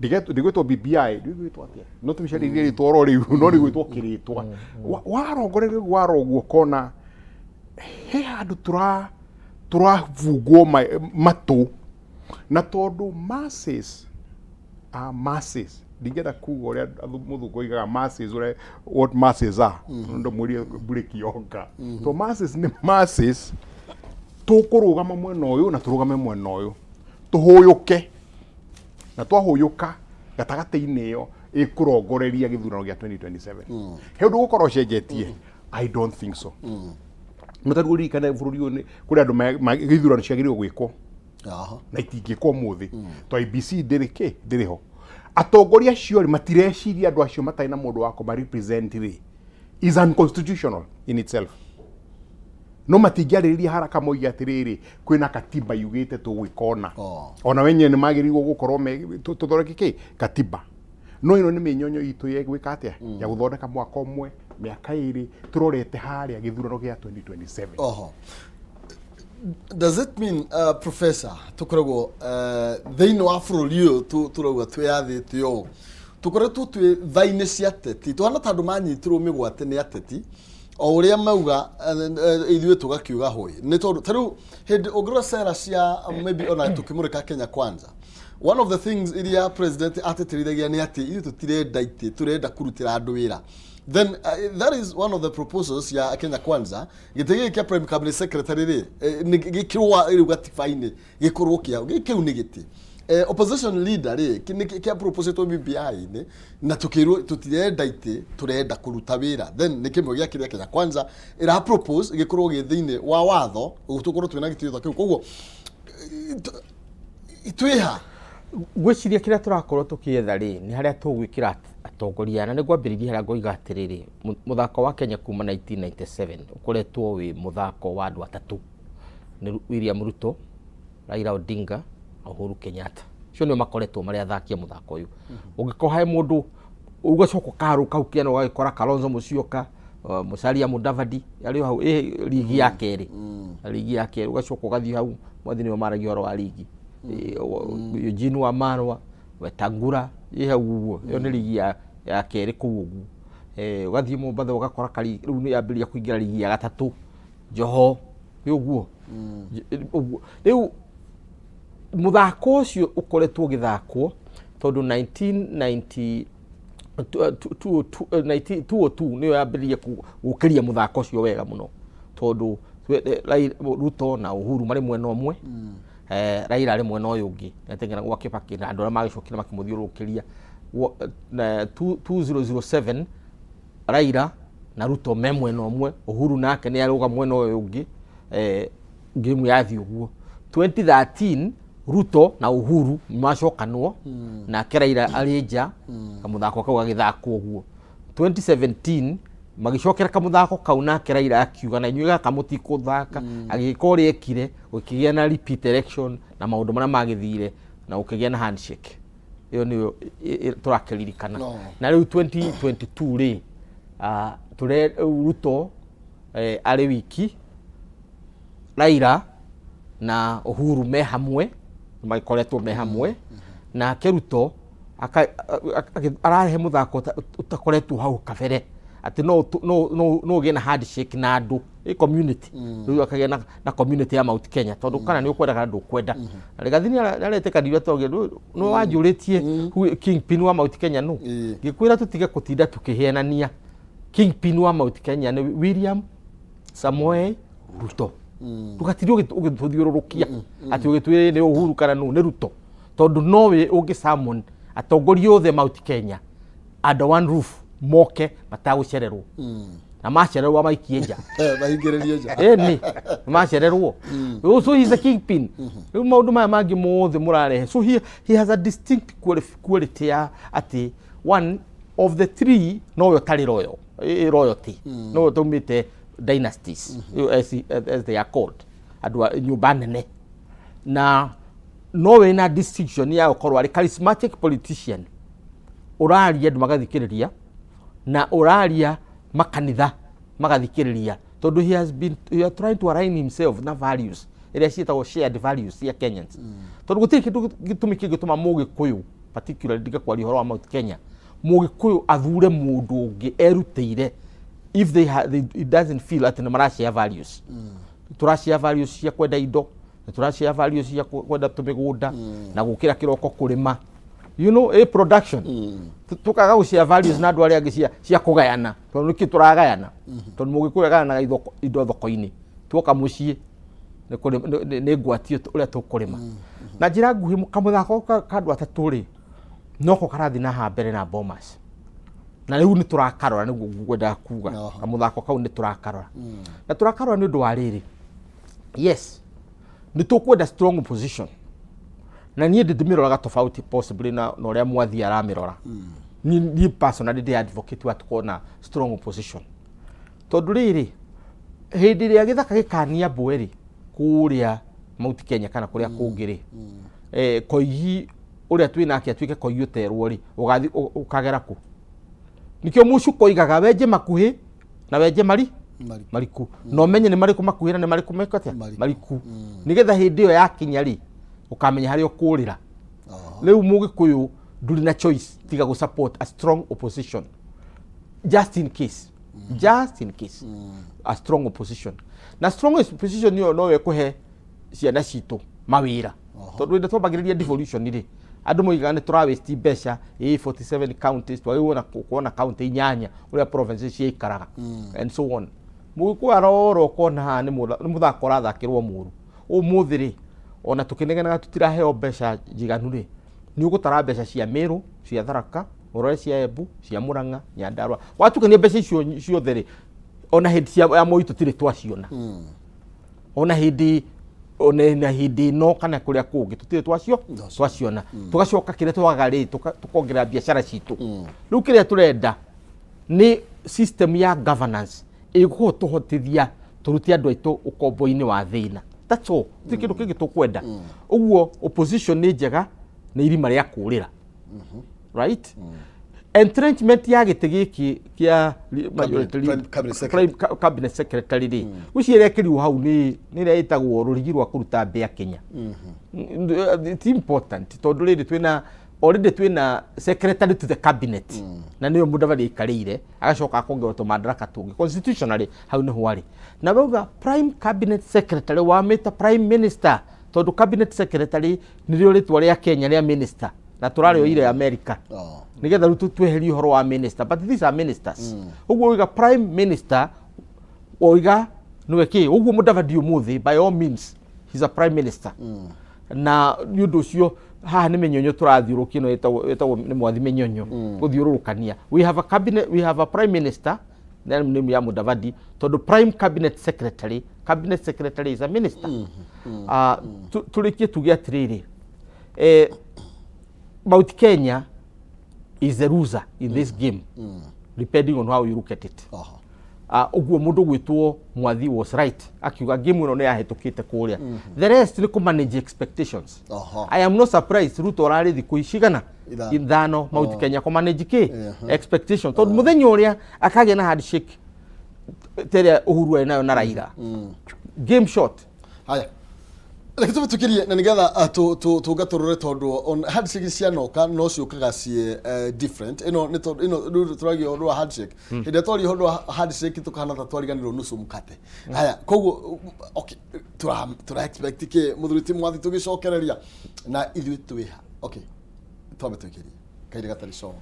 Ndigwĩtwo BBI, ndigwĩtwo atĩa, no tũmĩcarĩrie rĩtwa oro rĩu, no rĩgwĩtwo kĩrĩtwa. Warongoreria ũguo, warora ũguo ũkona he handũ tũrabungwo matũ, na tondũ masses are masses, ndingĩenda kuga ũrĩa mũthũngũ oigaga masses, ũrĩa what masses are, ndũmũrie mbũrĩ kĩonga to masses nĩ masses. Tũkũrũgama mwena ũyũ na tũrũgame mwena ũyũ, tũhũyũke, na twahũyũka gatagatĩ-inĩ ĩyo ĩkũrongoreria gĩthurano gĩa 2027. He ũndũ ũgũkorwo ũcenjetie? I don't think so. No tarĩu ũririkane bũrũri ũyũ kũrĩ andũ gĩthurano ciagĩrĩirwo gwĩkwo na itingĩkwo ũmũthĩ to IEBC ndĩrĩ kĩ ndĩrĩ ho. Atongoria acio rĩ, matireciria andũ acio matarĩ na mũndũ wa kũma represent rĩ is unconstitutional in itself. No matingĩarĩrĩria haraka moige atĩrĩrĩ, kwĩna katiba yugĩte tũgwĩka ũna. Ona wenyewe nĩ magĩrĩirwo gũkorwo tũthondeke kĩ katiba, no ĩno nĩ mĩnyonyo itũ ya gwĩka atĩa, ya gũthondeka mwaka ũmwe, mĩaka 2, tũrorete harĩa gĩthurano gĩa 2027. Oho. Does it mean, professor, tukoragwo thĩinĩ wa bũrũri ũyũ tũrauga twĩyathĩte ũũ, tũkoretwo twĩ tha-inĩ cia ateti, tũhana ta andũ manyitirwo mĩgwate nĩ ateti. O ũrĩa mauga, ithuĩ tũgakiuga hũi, nĩ tondũ ta rĩu hĩndĩ ũngĩrora cera cia maybe ona tũkĩmũrĩka Kenya Kwanza, one of the things iria president atĩtĩrithagia nĩ atĩ ithuĩ tũtirenda itĩ, tũrenda kũrutĩra andũ wĩra. Then that is one of the proposals ya Kenya Kwanza. Gĩtĩ gĩkĩ kĩa prime cabinet secretary rĩ, nĩ gĩkĩrwo rĩu gatiba-inĩ, gĩkorwo kĩa kĩu nĩ gĩtĩ. Opposition leader rĩ, nĩ kĩa proposetwo BBI-inĩ na tukĩrwo tũtirenda itĩ, tũrenda kũruta wĩra. Then nĩ kĩmwe gĩa kĩrĩa Kenya Kwanza ĩra propose gĩkorwo gĩ thĩinĩ wa watho, tũkorwo twĩna gĩtĩo ta kĩu. Koguo twĩha? Ngwĩciria kĩrĩa tũrakorwo tũkĩetha rĩ, nĩ harĩa tũgwĩkĩra atongoria, na nĩ ngwambĩrĩria harĩa ngoiga atĩrĩrĩ, mũthako wa Kenya kuma 1997 ũkoretwo wĩ mũthako wa andũ atatũ, nĩ William Ruto, Raila Odinga na Uhuru Kenyatta. Acio nĩo makoretwo marĩ athaki a mũthako ũyũ. Ũngĩkorwo he mũndũ ũgacoka ũkaharũka hau kĩanda, ũgagĩkora Kalonzo Musyoka, Musalia Mudavadi arĩ o hau ĩ ligi ya kerĩ, ligi ya kerĩ. Ũgacoka ũgathiĩ hau mwathi, nĩo maragia ũhoro wa ligi. Eugene Wamalwa, Wetangula ĩ hau ũguo, ĩyo nĩ ligi ya kerĩ kũu ũguo. Ũgathiĩ Mombatha ũgakora kari rĩu nĩ yambĩrĩria kũingĩra ligi ya gatatũ, Joho nĩ ũguo ũguo. Rĩu mũthako ũcio ũkoretwo ũgĩthakwo tondũ 1990 202 nĩyo yambĩrĩria gũkĩria mũthako ũcio wega mũno, tondũ Ruto na Uhuru marĩ mwena ũmwe, Raila arĩ mwena ũyũ ũngĩ, nĩateng'era gwa Kibaki na andũ arĩa magĩcokire makĩmũthiũrũrũkĩria. 2007 Raila na Ruto me mwena ũmwe, Uhuru nake nĩ arũga mwena ũyũ ũngĩ, game yathiĩ ũguo. 2013 Ruto na Uhuru macokanwo, nake Raila arĩ nja, kamũthako kau gagĩthakwo ũguo. 2017 magĩcokera kamũthako kau, nake Raila akiuga na inyuĩ gaka mũtikũthaka, agĩka ũrĩa ekire, gũkĩgĩa na repeat election na maũndũ marĩa magĩthire na gũkĩgĩa na handshake ĩyo nĩyo tũrakĩririkana. No. Na rĩu 2022 rĩ, tũre rĩu Ruto arĩ wiki, Raila na Uhuru me hamwe, magĩkoretwo me hamwe, nake Ruto ararehe mũthako ũtakoretwo hau kabere, atĩ no ũgĩe na handshake na andũ ĩ community. Rĩu akagĩa na community ya Mount Kenya, tondũ kana nĩ ũkwenda kana ndũkwenda. Na Rigathi nĩ aretĩkanire, tondũ nĩ wanjũrĩtie kingpin wa Mount Kenya nũ. Ngĩkwĩra tũtige kũtinda tũkĩhenania, kingpin wa Mount Kenya nĩ William Samoei Ruto. Ndũgatinde ũgĩtũthiũrũrũkia atĩ ũgĩtwĩre nĩ Uhuru kana nũ, nĩ Ruto, tondũ nowe ũngĩ summon atongoria othe Mount Kenya under one roof moke matagũcererwo, na macererwo maikie nja. Mahingĩrĩrie nja. Ĩni macererwo. So he's a kingpin. Rĩu maũndũ maya mangĩ mothe mũrarehe, so he has a distinct quality ya atĩ one of the three nowe ũtarĩ royal, royalty, nowe ũtaumĩte dynasties as they are called, andũ a nyũmba nene, na nowe na distinction ya gũkorwo arĩ charismatic politician, ũraria andũ magathikĩrĩria, na ũraria makanitha magathikĩrĩria, tondũ he has been he are trying to align himself na values iria ciĩtagwo shared values cia Kenyans, tondũ gũtirĩ kĩndũ gĩtũmi kĩngĩtũma Mũgĩkũyũ, particularly ndiga kwaria ũhoro wa Mount Kenya, Mũgĩkũyũ athure mũndũ ũngĩ erutĩire if they, ha, they it doesn't feel atĩ nĩ marashare values. Tũrashare values cia kwenda indo, na tũrashare values cia kwenda tũmĩgũnda na gũkĩra kĩroko kũrĩma, a production. Tukaga gũshare values na andũ arĩa angĩ cia kũgayana, tondũ nĩkĩ tũragayana? Tondũ Mũgĩkũyũ agayanaga indo thoko-inĩ, tuoka mũciĩ nĩ ngwatio ũrĩa tũkũrĩma. Na njĩra nguhĩ, kamũthako ka andũ atatũ rĩ, noko karathiĩ na haha mbere na Bomas, na rĩu nĩ tũrakarora, nĩguo ngwendaga kuga. Kamũthako kau nĩ tũrakarora, na tũrakarora nĩ ũndũ wa rĩrĩ, yes, nĩ tũkwenda strong opposition, na niĩ ndĩmĩroraga tofauti possibly na ũrĩa mwathi aramĩrora. Niĩ personally ndĩ advocate wa tũkorwo na strong opposition, tondũ rĩrĩ, hĩndĩ ĩrĩa gĩthaka gĩkania mbwe rĩ, kũrĩa Mount Kenya kana kũrĩa kũngĩ rĩ, koigi ũrĩa twĩ nake atuĩke koigi ũterwo rĩ, ũgathi ũkagera kũ? Nikĩo mũcuko oigaga wenje makuhĩ na wenje mari Mariku. Mariku, na ũmenye nĩ marĩkũ makuhĩ na nĩ marĩkũ meko atĩa? Mariku. Mariku, nĩgetha hĩndĩ ĩyo yakinya rĩ, ũkamenya harĩa ũkũrĩra. Rĩu Mũgĩkũyũ ndũrĩ na choice tiga gũ support a strong opposition just in case. Just in case a strong opposition, na strong opposition ĩyo no ĩkũhe ciana citũ mawĩra, tondũ rĩrĩa twambagĩrĩria devolution rĩ, andũ moigaga nĩ tũra waste mbeca. Ĩ 47 counties, twagĩrĩirwo na kuona county inyanya ũrĩa provinces ciikaraga and so on. Mũgĩkũyũ arora ũkona haha nĩ mũthako ũrathakĩrwo mũru. Ũmũthĩ rĩ, ona tũkĩnegenaga tũtiraheo mbeca njiganu rĩ, nĩ ũgũtara mbeca cia Meru, cia Tharaka, ũrore cia Embu, cia Murang'a, Nyandarua, watukania mbeca icio ciothe rĩ, ona hĩndĩ cia ya Moi tũtirĩ twaciona, ona hĩndĩ ona na hĩndĩ ĩno kana kũrĩa kũngĩ tũtirĩ twacio twaciona. Tũgacoka kĩrĩa twaga rĩ, tũkongerera biacara citũ. Rĩu kĩrĩa tũrenda nĩ system ya governance ĩgũtũhotithia tũrute andũ aitũ ũkombo-inĩ wa thĩna. That's all, ti kĩndũ kĩngĩ tũkwenda. Ũguo opposition nĩ njega, nĩ irima rĩa kũrĩra, right? Entrenchment ya gĩtĩ gĩkĩ kĩa majority Prime Cabinet Secretary. Prime Cabinet Secretary rĩ, gwĩciria ĩrekĩrirwo hau nĩ ĩrĩa ĩtagwo rũrigi rwa kũruta mbĩa Kenya. It's important tondũ rĩrĩ twĩna already twĩna secretary to the cabinet, na nĩyo Mudavadi aikarĩire, agacoka akongerwo tũmandaraka tũngĩ. Constitutionally hau nĩho arĩ, na wauga prime cabinet secretary, wamĩta prime minister, tondũ cabinet secretary nĩrĩo rĩtwa rĩa Kenya rĩa minister na tũrarĩoire America nigetha rĩu tweherie ũhoro wa minister, but these are ministers. Ũguo oiga prime minister, oiga nĩwe kĩ ũguo Mudavadi ũmũthĩ, by all means he's a prime minister. Na nĩ ũndũ ũcio haha nĩ mĩnyonyo tũrathiũrũkia ĩno ĩtagwo nĩ mwathi mĩnyonyo gũthiũrũrũkania. We have a cabinet, we have a prime minister, then name ya Mudavadi, tondũ prime cabinet secretary, cabinet secretary is a minister. Tũrĩkie tuge atĩrĩrĩ, Mount Kenya is a loser in this game, depending on how you look at it. Ũguo mũndũ gwĩtwo Mwathi was right akiuga game ĩno nĩ yahĩtũkĩte kũrĩa. The rest nĩ kũ manage expectations. I am not surprised Ruto ararĩ thikũ cigana? Ithano. Ithano Mount Kenya kũ manage kĩ expectation, tondũ mũthenya ũrĩa akagĩa na handshake ta ĩrĩa Uhuru arĩ nayo na Raila, game short. Haya, reke tũbĩtũkĩrie na nĩgetha tũngatũrũre, tondũ on handshake cianoka no ciũkaga ciĩ different. Ĩno nĩ tondũ ĩno rĩu tũragia ũhoro wa handshake. Hĩndĩ ĩrĩa twaria ũhoro wa handshake tũkahana ta twariganĩrwo nusu mkate. Haya, koguo okay, tũra expect kĩ, mũthuri ti Mwathi, tũgĩcokereria na ithuĩ twĩha? Okay, twambe twĩkĩrie kaire gatarĩ coho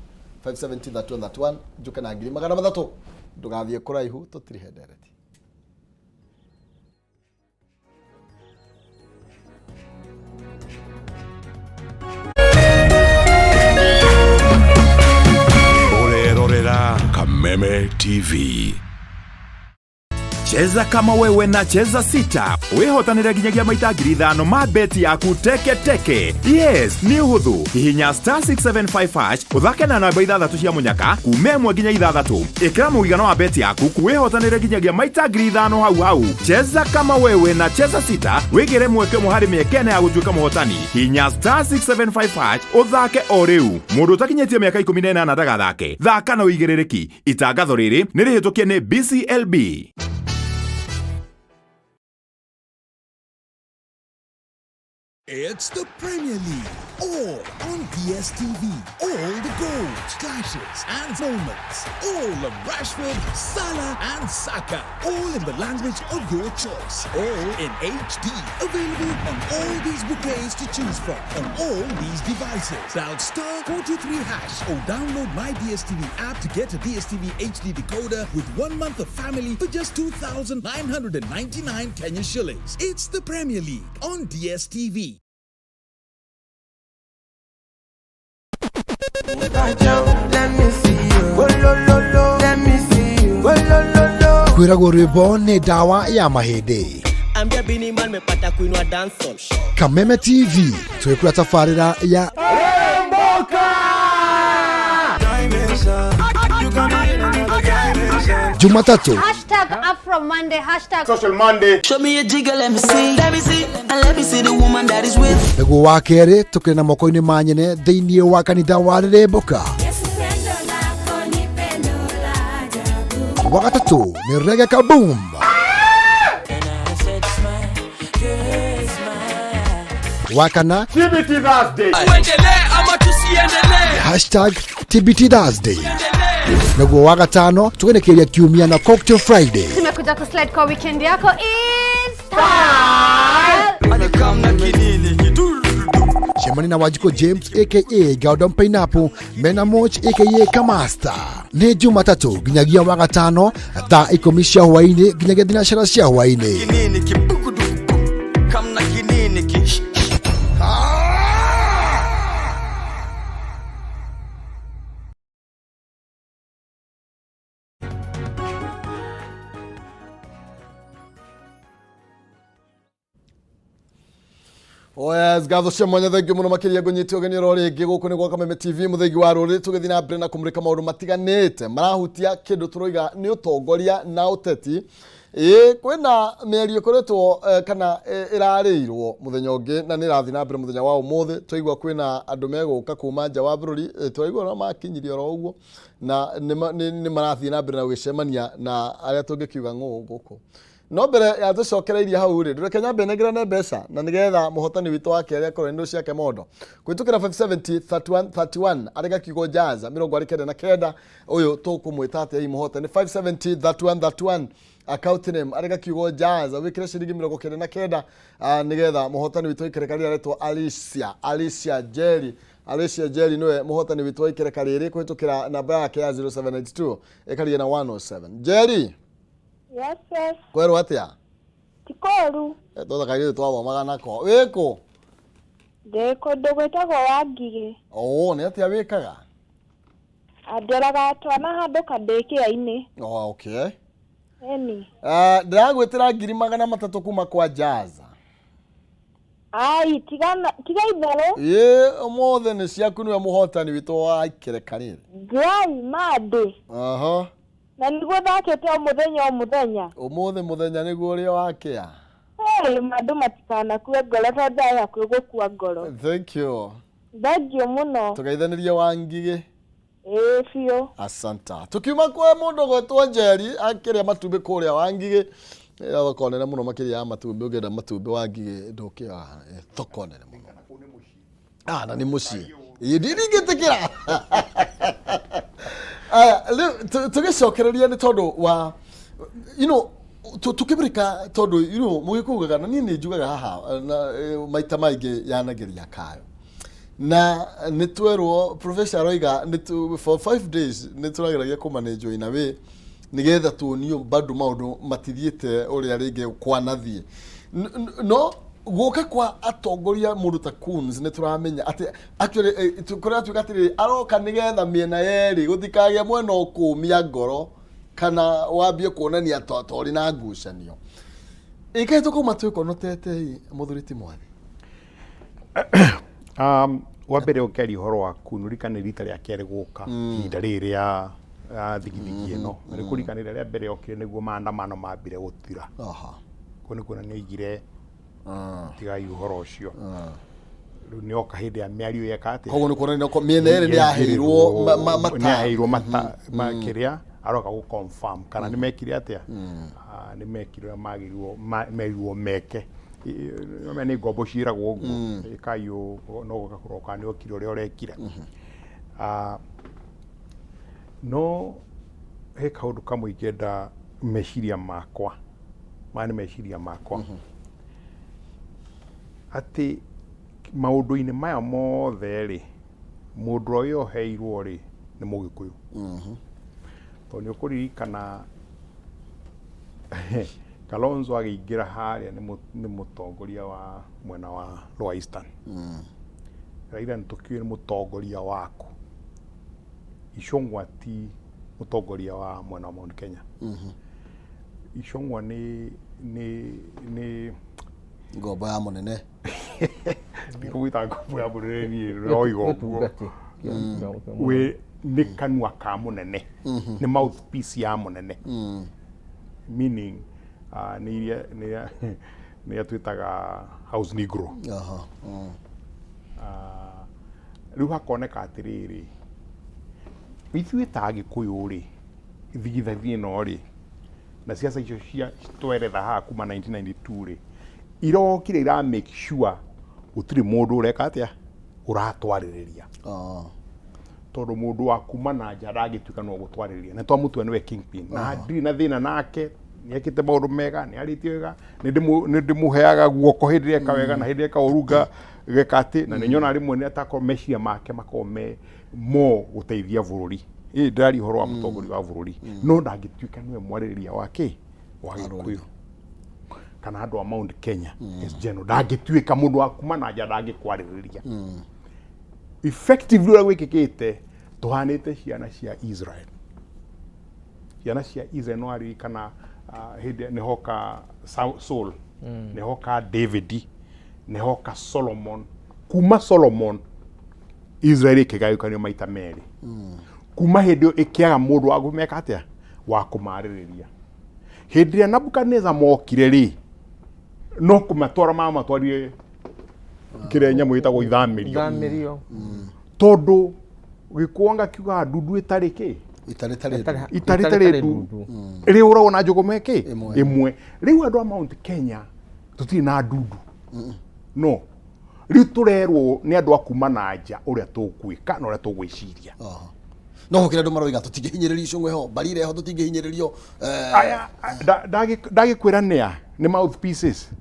570 31 31, njuke na 300,000. Ndũgathiĩ kũraihu, tũtirihe ndereti. Ũrerorera Kameme TV. Cheza kama wewe na Cheza Sita, wĩhotanĩre nginyagia maita 5,000 ma beti yaku teke teke. Yes, nĩ ũhũthũ. Hihinya *675# ũthake na namba ithathatũ cia mũnyaka kuma ĩmwe nginya ithathatũ. Ĩkĩra mũigana wa beti yaku, wĩhotanĩre nginyagia maita 5,000 hau hau. Cheza kama wewe na Cheza Sita, wĩgĩre mweke ũmwe harĩ mĩeke ĩna ya gũtuĩka mũhotani. Hihinya *675# ũthake o rĩu. Mũndũ ũtakinyĩtie mĩaka 18 ndagathake. Thaka na ũigĩrĩrĩki. Itangatho rĩrĩ nĩ rĩhĩtũkie nĩ BCLB. It's the Premier League, all on DSTV. All the goals, clashes, and moments. All of Rashford, Salah, and Saka. All in the language of your choice. All in HD. Available on all these bouquets to choose from on all these devices. Dial *423# or download my DSTV app to get a DSTV HD decoder with 1 month of family for just 2,999 Kenya shillings. It's the Premier League on DSTV. Let me see you. Oh, lo, lo, lo. Let me see you. Oh, lo, lo, lo. Kwĩragwo rwĩmbo nĩ ndawa ya mahĩndĩ. Ambia Bini Man mepata kuinua dancehall. Kameme TV twĩkũra tabarĩra ya Dimension. You got me in another dimension. Jumatatu #AfroMonday, hashtag Show me a jigger, let me see. Let me see. And let me see the woman that is with. Nĩguo wa kerĩ tũkĩrĩ na moko-inĩ ma nyene thĩinĩ wa kanitha wa Rĩrĩmbũka. Wa gatatũ nĩ Rege Kaboom. Wa kana Tuendelee ama tusiendelee? #TBTThursday. Naguo wa gatano tũgenekeria kiumia na Cocktail Friday. Tumekuja kuslide kwa weekend yako in style. Cemania na Wanjikũ James aka Gordon Pineapple mena Moch aka Kamasta. Nĩ Jumatatũ nginyagia wa gatano thaa 10 cia hwaĩ-inĩ nginyagia thinacara cia hwaĩ-inĩ. Kinini kibukuduku kamna kinini ki Oh yes, ngatho cia mwanya thengiå må no makä ngå ũgeni oro rĩngĩ gũkũ nĩ gwa Kameme TV mũthengi wa rũrĩrĩ tũgĩthiĩ na mbere na kũmũrĩka maũndũ matiganĩte marahutia kĩndũ tũroiga nĩ ũtongoria na ũteti. Ĩĩ kwĩna mĩario ĩkoretwo kana ĩrarĩirwo mũthenya ũngĩ na nĩ ĩrathiĩ na mbere mũthenya wa ũmũthĩ. Twaigua kwĩna andũ megũka kuma nja wa bũrũri, twaigua no makinyirie oro ũguo na nĩ marathiĩ na mbere na gũgĩcemania na arĩa tũngĩkiuga ng'ũ gũkũ. No mbere ya tũcokereirie hau rĩ, ndũreke nyambe nengerane mbeca na nĩgetha mũhotani witũ wa kerĩ akorwo indo ciake mondo kũhĩtũkĩra 570 31 31 arĩ gakiugo jaza 99 ũyũ tũkũmwĩta atĩa hihi mũhotani 570 31 31 account name arĩ gakiugo jaza wĩkĩre ciringi 99 nĩgetha mũhotani witũ wa ikereka rĩrĩ aretwo Alicia Alicia Jerry Alicia Jerry nĩwe mũhotani witũ wa ikereka rĩrĩ kũhĩtũkĩra namba yake ya 0792 ĩkaria na 107. Jerry. Yes, yes. Kwerwo atia? Ti kũũru. Twetha kairĩtu twathomaga nako. Wĩkũ? Ndĩ kũndũ gwĩtagwo Wangigĩ. Oo, nĩ atĩa wĩkaga? Ndoraga twana handũ kandĩkĩa-inĩ. Oh, okay. Ĩni. Ndĩragwĩtĩra 300,000 kuma kwa Jaza. Ai, tiga tiga itherũ. Ĩĩ, ũmũthĩ nĩ ciaku nĩwe mũhotani witũ wa ikereka rĩrĩ. Ngai mandĩ. Aha. Na nĩguo thakĩte o mũthenya o mũthenya. Ũmũthĩ mũthenya nĩguo ũrĩa wakĩa. Hey, mandũ matikanakue ngoro tondũ aya hakuhĩ gũkua ngoro. Thank you. Thengiũ mũno. Tũgeithanĩrie Wangigĩ. Ĩĩ biũ. Asanta. Tukiuma kwa mũndũ gwetwo Njeri akĩrĩa matumbĩ kũrĩa Wangigĩ. Thoko nene mũno makĩria ya matumbĩ, ũngĩenda matumbĩ Wangigĩ ndũkĩaga thoko nene mũno. Ah, na nĩ mũciĩ. Ĩĩ ndingĩtĩkĩra. Aya, rĩu tũgĩcokereria nĩ tondũ wa you know tũkĩbĩrĩka tondũ you know mũgĩkũyũ ugaga na niĩ nĩ njugaga haha na maita maingĩ yanagĩria kayo. Na nĩ twerwo professor aroiga nĩ for 5 days nĩ tũrageragia kũmanage in a way nĩgetha tuonio bado maũndũ matithiĩte ũrĩa rĩngĩ kwanathiĩ. No gũka kwa atongoria mũndũ ta Coons nĩ tũramenya atĩ actually kũrĩa tuĩka atĩrĩrĩ aroka nĩgetha mĩena yerĩ gũtikagĩe mwena ũkũmia ngoro kana wambie kuonania ta ũrĩ na ngucanio. Ĩkaĩ tũkauma twĩkonotete mũthuri ti mwathi. Wa mbere ũkĩaria ũhoro waku nĩ ũririkane rita rĩa kerĩ gũka ihinda rĩrĩ rĩa thigithigi ĩno. Nĩ kũririkana rĩrĩa rĩa mbere okire nĩguo maandamano mambire gũthira. Kũu nĩ kuonania oigire tigai ũhoro ũcio. Rĩu nĩ oka hĩndĩ ya mĩario yeka atĩa? Koguo nĩ kuonania mĩena ĩrĩ nĩ yaheirwo mata. Nĩ yaheirwo mata kĩrĩa aroka gũ confirm kana nĩ mekire atĩa? Nĩ mekire ũrĩa magĩrĩirwo merirwo meke. Nĩ ngombo ciĩragwo ũguo ĩkai ũũ no gũka kũroka nĩ okire ũrĩa ũrekire. No he kaũndũ kamwe ingĩenda meciria makwa, maya nĩ meciria makwa, atĩ maũndũ-inĩ maya mothe rĩ, mũndũ ũrĩa ũheirwo rĩ nĩ Mũgĩkũyũ. Tondũ nĩ ũkũririkana Kalonzo agĩingĩra harĩa nĩ mũtongoria wa mwena wa Lower Eastern. Raila nĩ tũkiũĩ nĩ mũtongoria waku. Ichung'wa ti mũtongoria wa mwena wa Mount Kenya. Ichung'wa nĩ ngombo ya mũnene. Ndikũgwĩta ngombo ya mũnene niĩ ndĩroiga ũguo. Wĩ nĩ kanua ka mũnene. Nĩ mouthpiece ya mũnene. Meaning nĩ iria nĩ iria twĩtaga house negro. Rĩu hakoneka atĩrĩrĩ, ithuĩ ta Agĩkũyũ rĩ, thigithathi ĩno rĩ, na siasa icio cia tweretha haha kuma 1992 rĩ, irokire ira make sure gũtirĩ mũndũ ũreka atĩa, ũratwarĩrĩria. Tondũ mũndũ wa kuma na nja ndangĩtuĩka no gũtwarĩria na twamũtua nĩwe kingpin, na ndirĩ na thĩna nake, nĩekĩte maũndũ mega, nĩarĩtie wega, nĩ ndĩmũheaga guoko hĩndĩ ĩrĩa eka wega na hĩndĩ ĩrĩa eka ũru ngeka atĩ, na nĩ nyonaga rĩmwe nĩ atakorwo meciria make makoragwo me mo gũteithia bũrũri. Ĩ ndĩraria ũhoro wa mũtongoria wa bũrũri, no ndangĩtuĩka nĩwe mwarĩrĩria wa kĩ wa Gĩkũyũ kana andũ a Mount Kenya as general. Ndangĩtuĩka mũndũ wa kuma na nja, ndangĩkwarĩrĩria effectively. Ũrĩa gwĩkĩkĩte, tũhanĩte ciana cia Israel. Ciana cia Israel, no aririkana hĩndĩ nĩ hoka Saul, nĩ hoka David, nĩ hoka Solomon. Kuma Solomon Israel ĩkĩgayũkanio maita merĩ. Kuma hĩndĩ ĩyo ĩkĩaga mũndũ wa kũmeka atĩa, wa kũmarĩrĩria. Hĩndĩ ĩrĩa Nebukadnezar mokire rĩ, no kũmatwara mamatwarire kĩrĩa nyamũ ĩtagwo ithamĩrio. Ithamĩrio. Tondũ gĩkũanga kiugaga ndundu ĩtarĩ kĩ itarĩ tarĩ itarĩ tarĩ ndundu rĩũragwo na njũgũma ĩkĩ ĩmwe. Rĩu andũ a Mount Kenya tũtirĩ na ndundu, no rĩu tũrerwo nĩ andũ a kuma na nja ũrĩa tũgwĩka na ũrĩa tũgwĩciria. No gũkĩra andũ maroiga tũtingĩhinyĩrĩrio, icũng'we ho mbarire ho tũtingĩhinyĩrĩrio. Aya, ndagĩkwĩra nĩa nĩ mouthpieces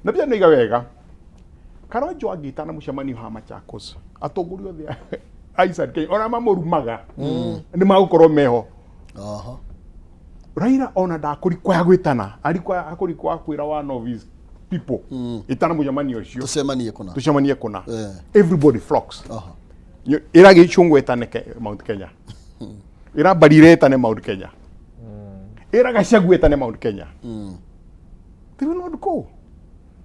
na pia noiga wega. Karonjo angĩtana mũcemanio ha Machakos, atongoria othe a Eastern Kenya ona mamũrumaga nĩ magũkorwo meho. Raila ona ndakũrikwaya gwĩtana, arikwaya akũrikwaya kwĩra one of his people, ĩtana mũcemanio ũcio. Tũcemanie kũna. Tũcemanie kũna. Everybody flocks. Ĩra Gĩchungwa ĩtane Mount Kenya, ĩra Mbarire ĩtane Mount Kenya, ĩra Gachagua ĩtane Mount Kenya. They will not go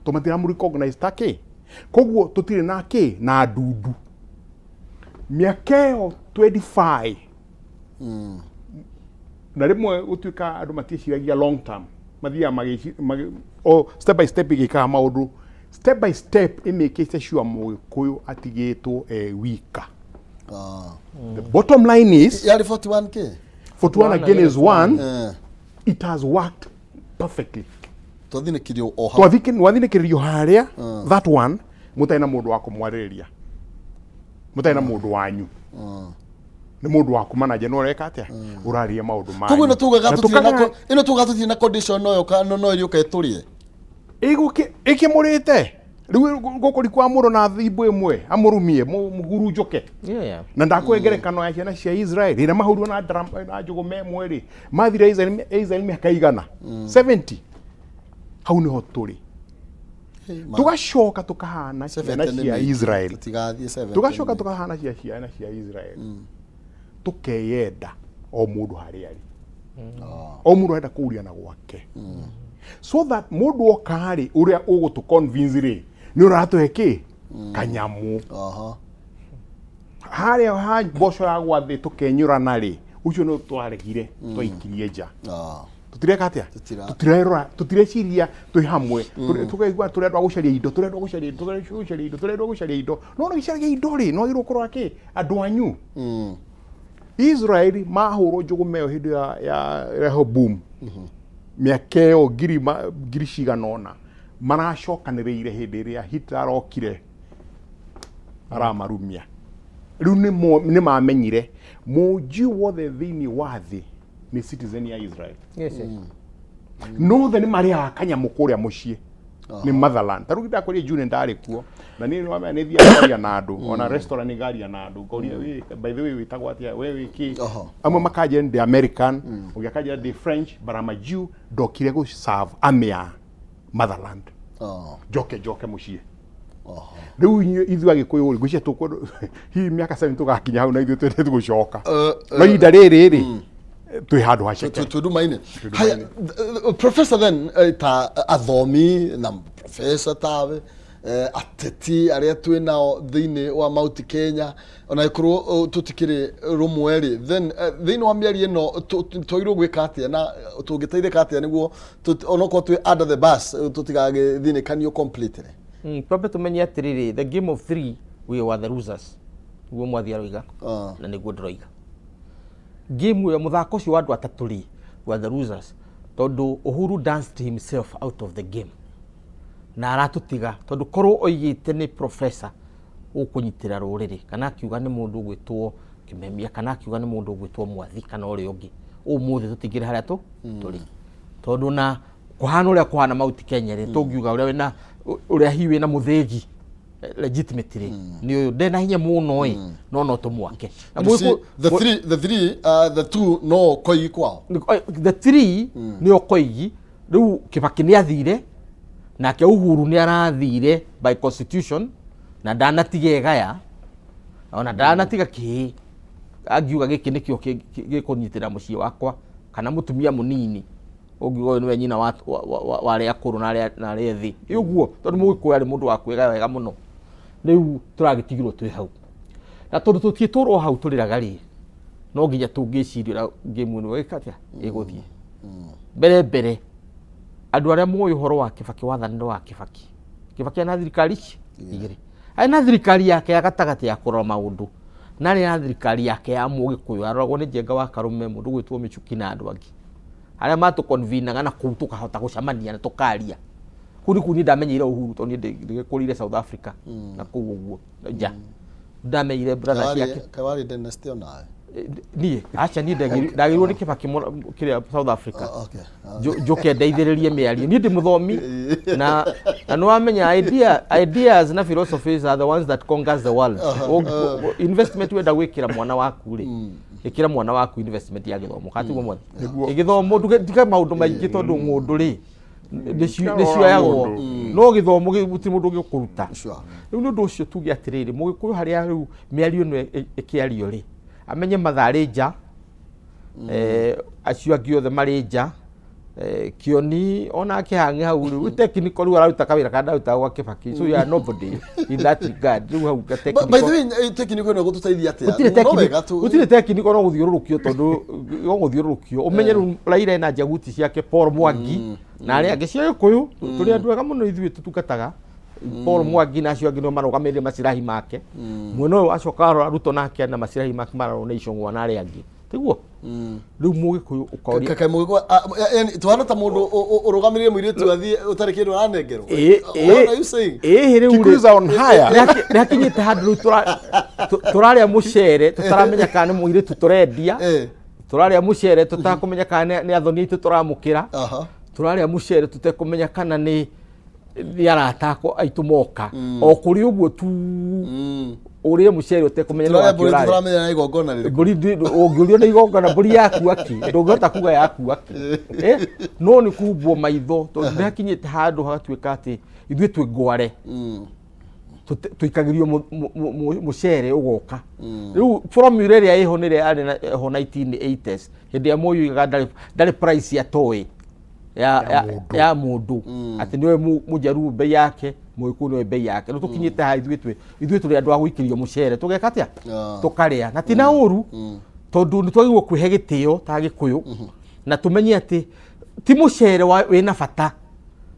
to matiramu recognize ta kĩ. Koguo tũtirĩ na kĩ na ndundu mĩaka ĩyo 25 na rĩmwe gũtuĩka andũ matiĩciragia long term, mathiaga o step by step, ĩgĩkaga maũndũ step by step, ĩmĩkĩte sure Mũgĩkũyũ atigĩtwo e wika. The bottom line is Yarĩ 41 k. 41 against 1. It has worked perfectly. Twathinĩkirio o hau. Twathinĩkĩrĩrio harĩa that one mũtarĩ na mũndũ wa kũmwarĩrĩria, mũtarĩ na mũndũ wanyu, nĩ mũndũ wa kuma na nja no ũreka atĩa, ũraria maũndũ manyu. Koguo ĩno tugaga Na tũtirĩ na ĩno tugaga tũtirĩ na condition no yoka no ĩrĩũka ĩtũrĩe. Ĩkĩmũrĩte rĩu gũkũ kwa mũndũ na thimbũ ĩmwe amũrumie mũhurunjũke. Na ndakũhe ngerekano ya ciana cia Israel rĩrĩa mahũrirwo na na njũgũma ĩmwe rĩ, mathire Israel mĩaka igana 70. Hau nĩho tũrĩ. Tũgacoka tũkahana ciana 70 nĩ cia mĩingĩ. Israel. Tũtigathiĩ 70 Tũgacoka nĩ mĩingĩ. tũkahana ciana cia Israel, tũkeyenda o mũndũ harĩa arĩ, o mũndũ arenda kũuria na gwake, so that mũndũ oka rĩ, ũrĩa ũgũtũ convince rĩ, nĩ ũratũhe kĩ kanyamũ harĩa ha mboco ya gwathĩ tũkenyũrana rĩ, ũcio nĩ twaregire, twaikirie nja. Tũtireka atĩa, tũtirerora, tũtireciria twĩ hamwe. Tũkaigua tũrĩ andũ a gũcaria indo, tũrĩ andũ a gũcaria indo, tũrĩ andũ a gũcaria indo, tũrĩ andũ a gũcaria indo. No ũgĩcaragia indo rĩ, no wagĩrĩirwo kũrora kĩ andũ anyu. Israeli mahũrwo njũgũma ĩyo hĩndĩ ya Rehoboam, mĩaka ĩyo ngiri cigana ũna maracokanĩrĩire hĩndĩ ĩrĩa Hitler arokire aramarumia. Rĩu nĩ mamenyire mũnji wothe thĩinĩ wa thĩ nĩ citizen ya Israel. Yes. No othe nĩ marĩaga kanyamũ kũrĩa mũciĩ nĩ motherland. Ta rĩu ndakwĩrire June ndarĩ kuo na niĩ nĩwamenya nĩ thiaga kwaria na andũ, ona restaurant nĩ ngaria na andũ ngoria, "We, by the way, wĩtagwo atĩa we, wĩ kĩ?" Amwe makanjĩra ndĩ American, ũngĩ akanjĩra ndĩ French, but I'm a Jew, ndokire gũ serve army ya motherland, njoke njoke mũciĩ. Rĩu inyuĩ ithuĩ Agĩkũyũ rĩ, ngwĩciria tũkũ hihi mĩaka 7 tũgakinya hau na ithuĩ twendete gũcoka, no ihinda rĩrĩ rĩ, twĩ handũ haceke. Twĩ nduma-inĩ. Haya, professor, then ta athomi na professor tawe, ateti arĩa twĩ nao thĩinĩ wa Mount Kenya, ona ĩkorwo tũtikĩrĩ rũmwe rĩ, then thĩinĩ wa mĩario ĩno twagĩrĩirwo gwĩka atĩa na tũngĩteithĩka atĩa nĩguo onokorwo twĩ under the bus tũtigagĩthinĩkanio completely? Twambe tũmenye atĩrĩrĩ, the game of three, we were the losers. Nĩguo Mwathi aroiga na nĩguo ndĩroiga. Game ĩyo, mũthako ũcio wa andũ atatũ rĩ, we are the losers tondũ Uhuru danced himself out of the game na aratũtiga, tondũ korwo oigĩte nĩ professor. Ũkũnyitĩra rũrĩrĩ, kana akiuga nĩ mũndũ ũgwĩtwo Kĩmemia, kana akiuga nĩ mũndũ ũgwĩtwo Mwathi kana ũrĩa ũngĩ, ũmũthĩ tũtingĩrĩ harĩa tũrĩ, tondũ na kũhana ũrĩa kũhana Mount Kenya rĩ, tũngiuga ũrĩa wĩna ũrĩa hihi wĩna mũthĩgi legitimately nĩ ũyũ ndena hinya mũno ĩ, no tũmwake. Na You see, the three, the two no Koigi kwao. The three nĩo Koigi. Rĩu Kibaki nĩ athire, nake Uhuru nĩ arathire by constitution, na ndanatiga egaya ona ndanatiga kĩ angiuga gĩkĩ nĩkĩo gĩkũnyitĩra mũciĩ wakwa kana mũtumia mũnini ũngiuga ũyũ nĩwe nyina wa arĩa akũrũ na arĩa ethĩ. Ĩ ũguo, tondũ Mũgĩkũyũ arĩ mũndũ wa kwĩgaya wega mũno. Rĩu tũragĩtigirwo twĩ hau, na tondũ tũtiĩtũrwo hau tũrĩraga rĩ, no nginya tũngĩciria ũrĩa game ĩno ĩka atĩa ĩgũthiĩ mbere mbere. Andũ arĩa moĩ ũhoro wa Kibaki, wathanĩre wa Kibaki, Kibaki ana thirikari ici igĩrĩ, arĩ na thirikari yake ya gatagatĩ ya kũrora maũndũ, na arĩ na thirikari yake ya Mũgĩkũyũ aroragwo nĩ Njenga wa Karũme, mũndũ gwĩtwo Mĩchuki na andũ angĩ arĩa matũconvenaga na kũu tũkahota gũcemania na tũkaria. Kũu nĩ kũu niĩ ndamenyeire Uhuru, tondũ niĩ ndĩgĩkũrĩire South Africa na kũu ũguo nja ndamenyire brother ciake. Kawarĩ dynasty onawe? Niĩ aca, niĩ ndagĩrirwo nĩ Kibaki kĩrĩa South Africa. Oh, okay. Njũke ndeithĩrĩrie mĩario. Niĩ ndĩ mũthomi na nĩ wamenya ideas na philosophies are the ones that conquers the world. Investment wenda gwĩkĩra mwana waku rĩ, ĩkĩra mwana waku investment ya gĩthomo katiguo mwathi gĩthomo. Tiga maũndũ maingĩ, tondũ ng'ũndũ rĩ nĩcioyagwo, no gĩthomo gũtirĩ mũndũ ũngĩkũruta. Rĩu nĩ ũndũ ũcio tuge atĩrĩrĩ, Mũgĩkũyũ harĩa rĩu mĩario ĩno ĩkĩario rĩ, amenye mathaa rĩ nja, acio angĩ othe marĩ nja. Kĩoni onake hang'e hau rĩu technical, rĩu araruta kawĩra kana ndarutaga gwa Kĩbaki, so you are nobody in that regard rĩu hau By the way, technical ĩno gũtũteithia atĩa? Gũtirĩ No technical. wega tu. Gũtirĩ technical, no gũthiũrũrũkio, tondũ no gũthiũrũrũkio. Ũmenye rĩu Raila ena njaguti ciake, Paul Mwangi na arĩa angĩ cia Gĩkũyũ. Tũrĩ andũ ega mũno ithuĩ tũtungataga. Paul Mwangi na acio angĩ nĩo marũgamĩrĩire macirahi make. Mwena ũyũ acoka arora Ruto, nake na macirahi make mararwo nĩ Icũng'wa na arĩa angĩ, tiguo? Rĩu Mũgĩkũyũ ũkoria Kaĩ Mũgĩkũyũ, yani tuhana ta mũndũ ũrũgamĩrĩire mũirĩtu athiĩ ũtarĩ kĩndũ aranengerwo. What are you saying? Ĩĩ, rĩu rĩ- Kikuyus are on hire. Nĩ hakinyĩte handũ rĩu tũrarĩa mũcere tũtaramenya kana nĩ mũirĩtu tũrendia, tũrarĩa mũcere tũtakũmenya kana nĩ athoni aitũ tũramũkĩra, tũrarĩa mũcere tũtekũmenya kana nĩ arata akwa aitũ moka. O kũrĩ ũguo tu ũrĩe mũcere ũtekũmenya nĩ Tũrarĩa wake mbũri ũrarĩa. tũramenya nĩ igongona rĩrĩkũ. Mbũri ũngĩũrio nĩ igongona, mbũri yaku akĩ ndũngĩhota kuga yaku akĩ. No nĩ kuhumbwo maitho, tondũ nĩ hakinyĩte handũ hagatuĩka atĩ ithuĩ twĩ ngware, tũikagĩrio mũcere ũgoka. Rĩu formula ĩrĩa ĩho nĩ ĩrĩa yarĩ ho 1980s, hĩndĩ ĩrĩa Moi oigaga ndarĩ price atoĩ ya mũndũ, atĩ nĩwe Mũjaruo bei yake, Mũgĩkũyũ nĩwe bei yake. Rĩu tũkinyĩte haha ithuĩ tũrĩ andũ a gũikĩrio mũcere, tũgeka atĩa? Tũkarĩa, na ti na ũru, tondũ nĩ twagĩrĩirwo kwĩhe gĩtĩo ta Gĩkũyũ na tũmenye atĩ ti mũcere wĩna bata,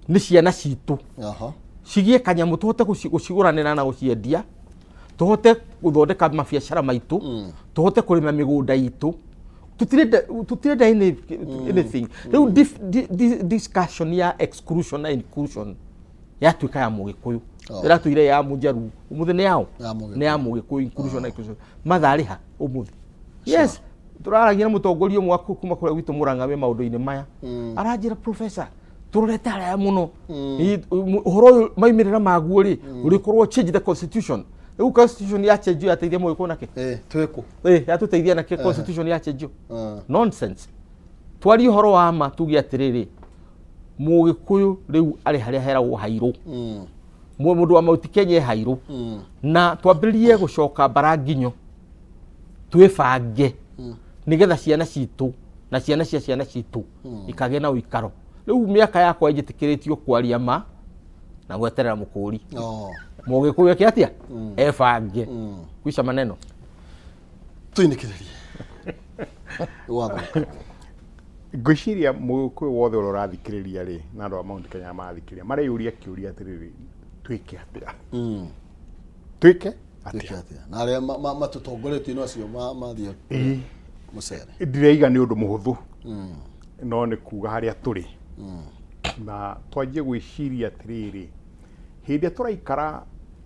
nĩ ciana citũ cigĩe kanyamũ tũhote gũcigũranĩra na gũciendia, tũhote gũthondeka mabiacara maitũ, tũhote kũrĩma mĩgũnda itũ. Tũtirenda anything. Rĩu discussion ya exclusion na inclusion yatuĩka ya Mũgĩkũyũ. Ĩratũire ya Mũjaruo, ũmũthĩ nĩ yao? Ya Mũgĩkũyũ. Nĩ ya Mũgĩkũyũ, inclusion na exclusion. Mathaa rĩha ũmũthĩ? Yes, tũraragia na mũtongoria ũmwe wa kuma kũrĩa gwitũ Mũrang'a wĩ maũndũ-inĩ maya, aranjĩra, "Professor, tũrorete haraya mũno. Ũhoro ũyũ maumĩrĩra maguo rĩ, ũrĩkorwo change the constitution." Rĩu constitution ya change yateithia Mũgĩkũyũ nakĩ? Twĩkũ? Yatũteithia nakĩ constitution ya change? Nonsense. Twarie ũhoro wa ma, tuge atĩrĩrĩ, Mũgĩkũyũ rĩu arĩ harĩa heragwo hairũ. Mũndũ wa Mount Kenya e hairũ, na twambĩrĩrie gũcoka mbara nginyo, twĩbange nĩgetha ciana citũ na ciana cia ciana citũ ikagĩa na ũikaro. Rĩu mĩaka yakwa ĩnjĩtĩkĩrĩtio kwaria ma na gweterera mũkũri. Mũgĩkũyũ eke atĩa? Ebange kwisha maneno. Tũinĩkĩrĩrie gwathoka. Ngwĩciria Mũgĩkũyũ wothe ũrĩa ũrathikĩrĩria rĩ, na andũ a Mount Kenya marathikĩrĩria, mareyũria kĩũria atĩrĩrĩ, twĩke atĩa? Twĩke Twĩke atĩa? Atĩa na arĩa matũtongoretie no acio mathiĩ mũcere? Ndireiga nĩ ũndũ mũhũthũ, no nĩ kuga harĩa tũrĩ na twanjie gwĩciria atĩrĩrĩ, hĩndĩ ĩrĩa tũraikara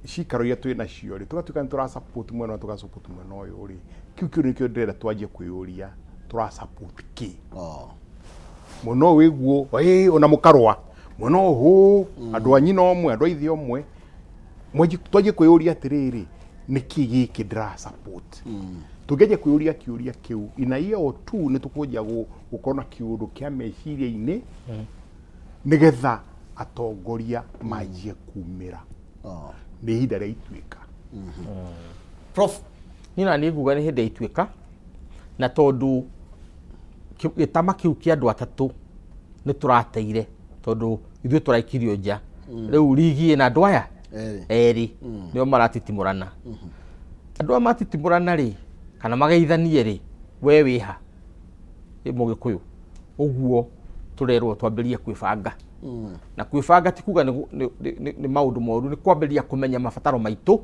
Cikaro iria twĩ nacio rĩ, tũgatuĩka nĩ tũra support mwena ũyũ, tũga support mwena ũyũ rĩ, kĩu kĩũria nĩkĩo ndĩrenda twanjie kwĩyũria, tũra support kĩ? Mwena ũyũ wĩguo, ĩĩ, ona mũkarũa mwena ũyũ hũ, andũ a nyina ũmwe, andũ a ithe ũmwe. Twanjie kwĩyũria atĩrĩrĩ, nĩkĩ gĩkĩ ndĩra support? Tũngĩanjia kwĩyũria kĩũria kĩu, in a year or two nĩ tũkwanjia gũkorwo na kĩũndũ kĩa meciria-inĩ, nĩgetha atongoria manjie kumĩra. Nĩ ihinda rĩa ituĩka. Prof. Niĩ na niĩ nguga nĩ hĩndĩ ya ituĩka, na tondũ gĩtama kĩu kĩa andũ atatũ nĩ tũrateire, tondũ ithuĩ tũraikirio nja. Rĩu rigi ĩna andũ aya Erĩ. Erĩ nĩo maratitimũrana. Andũ aya matitimũrana rĩ, kana mageithanie rĩ, we wĩha ĩ mũgĩkũyũ? Ũguo tũrerwo twambĩrĩrie kwĩbanga, na kwĩbanga ti kuga nĩ maũndũ moru, nĩ kwambĩrĩria kũmenya mabataro maitũ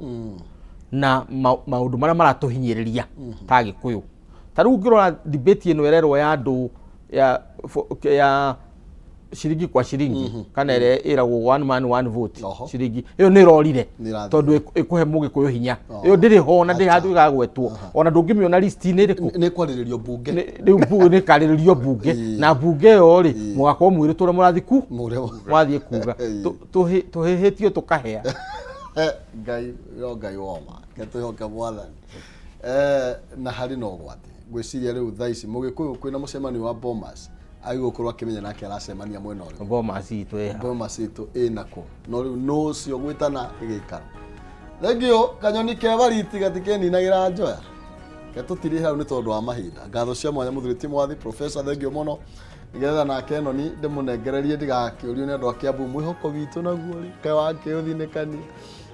na maũndũ marĩa maratũhinyĩrĩria ta Agĩkũyũ. Ta rĩu ũngĩrora debate ĩno ĩrerwo ya andũ ya ciringi kwa ciringi, kana ĩrĩa ĩragwo one man one vote. Ciringi ĩyo nĩ ĩrorire. Nĩ ĩrathira. Tondũ ĩkũhe mũgĩkũyũ hinya. Ĩyo ndĩrĩ ho na ndĩrĩ handũ ĩgagwetwo, ona ndũngĩmĩona list-inĩ ĩrĩkũ. Nĩ kwarĩrĩrio bunge. Rĩu nĩ ĩkarĩrĩrio bunge, na bunge ĩyo rĩ, mũgakorwo mwĩrĩtwo ũrĩa mũrathiĩ ku mũrathiĩ kuga. Tũhĩhĩtio tũkahĩa. Ngai no Ngai woma ke twĩhoke mwathani. Na harĩ na ũgwati, ngwĩciria rĩu thaa ici mũgĩkũyũ kwĩna mũcemanio wa Bomas agĩrĩirwo gũkorwo akĩmenya nake aracemania mwena ũrĩkũ. Bomas itũ ĩha? Bomas itũ ĩnakũ? No rĩu nũ ũcio gwĩtana gĩikaro? Thengiũ kanyoni ke bariti gatikeninagĩra njoya. Ke tũtirĩ hau nĩ tondũ wa mahinda. Ngatho cia mwanya mũthuri ti mwathi professor, thengiũ mũno. Nĩgetha nake noni ndĩmũnengererie ndigakĩũrio nĩ andũ a Kiambu mwĩhoko witũ naguo rĩ kaĩ wakĩũthinĩkania.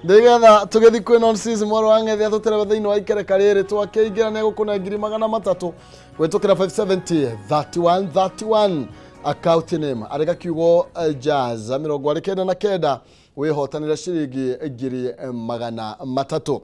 Nĩgetha tũgĩthiĩ kwĩ nonsense mwarĩ wa ng'ethe atũterebe thĩinĩ wa ikereka rĩrĩ twakĩingĩra nĩ egũkũne 300,000 kũhĩtũkĩra 570 31 31, account name arĩ gakiugo jazz 99 wĩhotanĩre ciringi 300,000.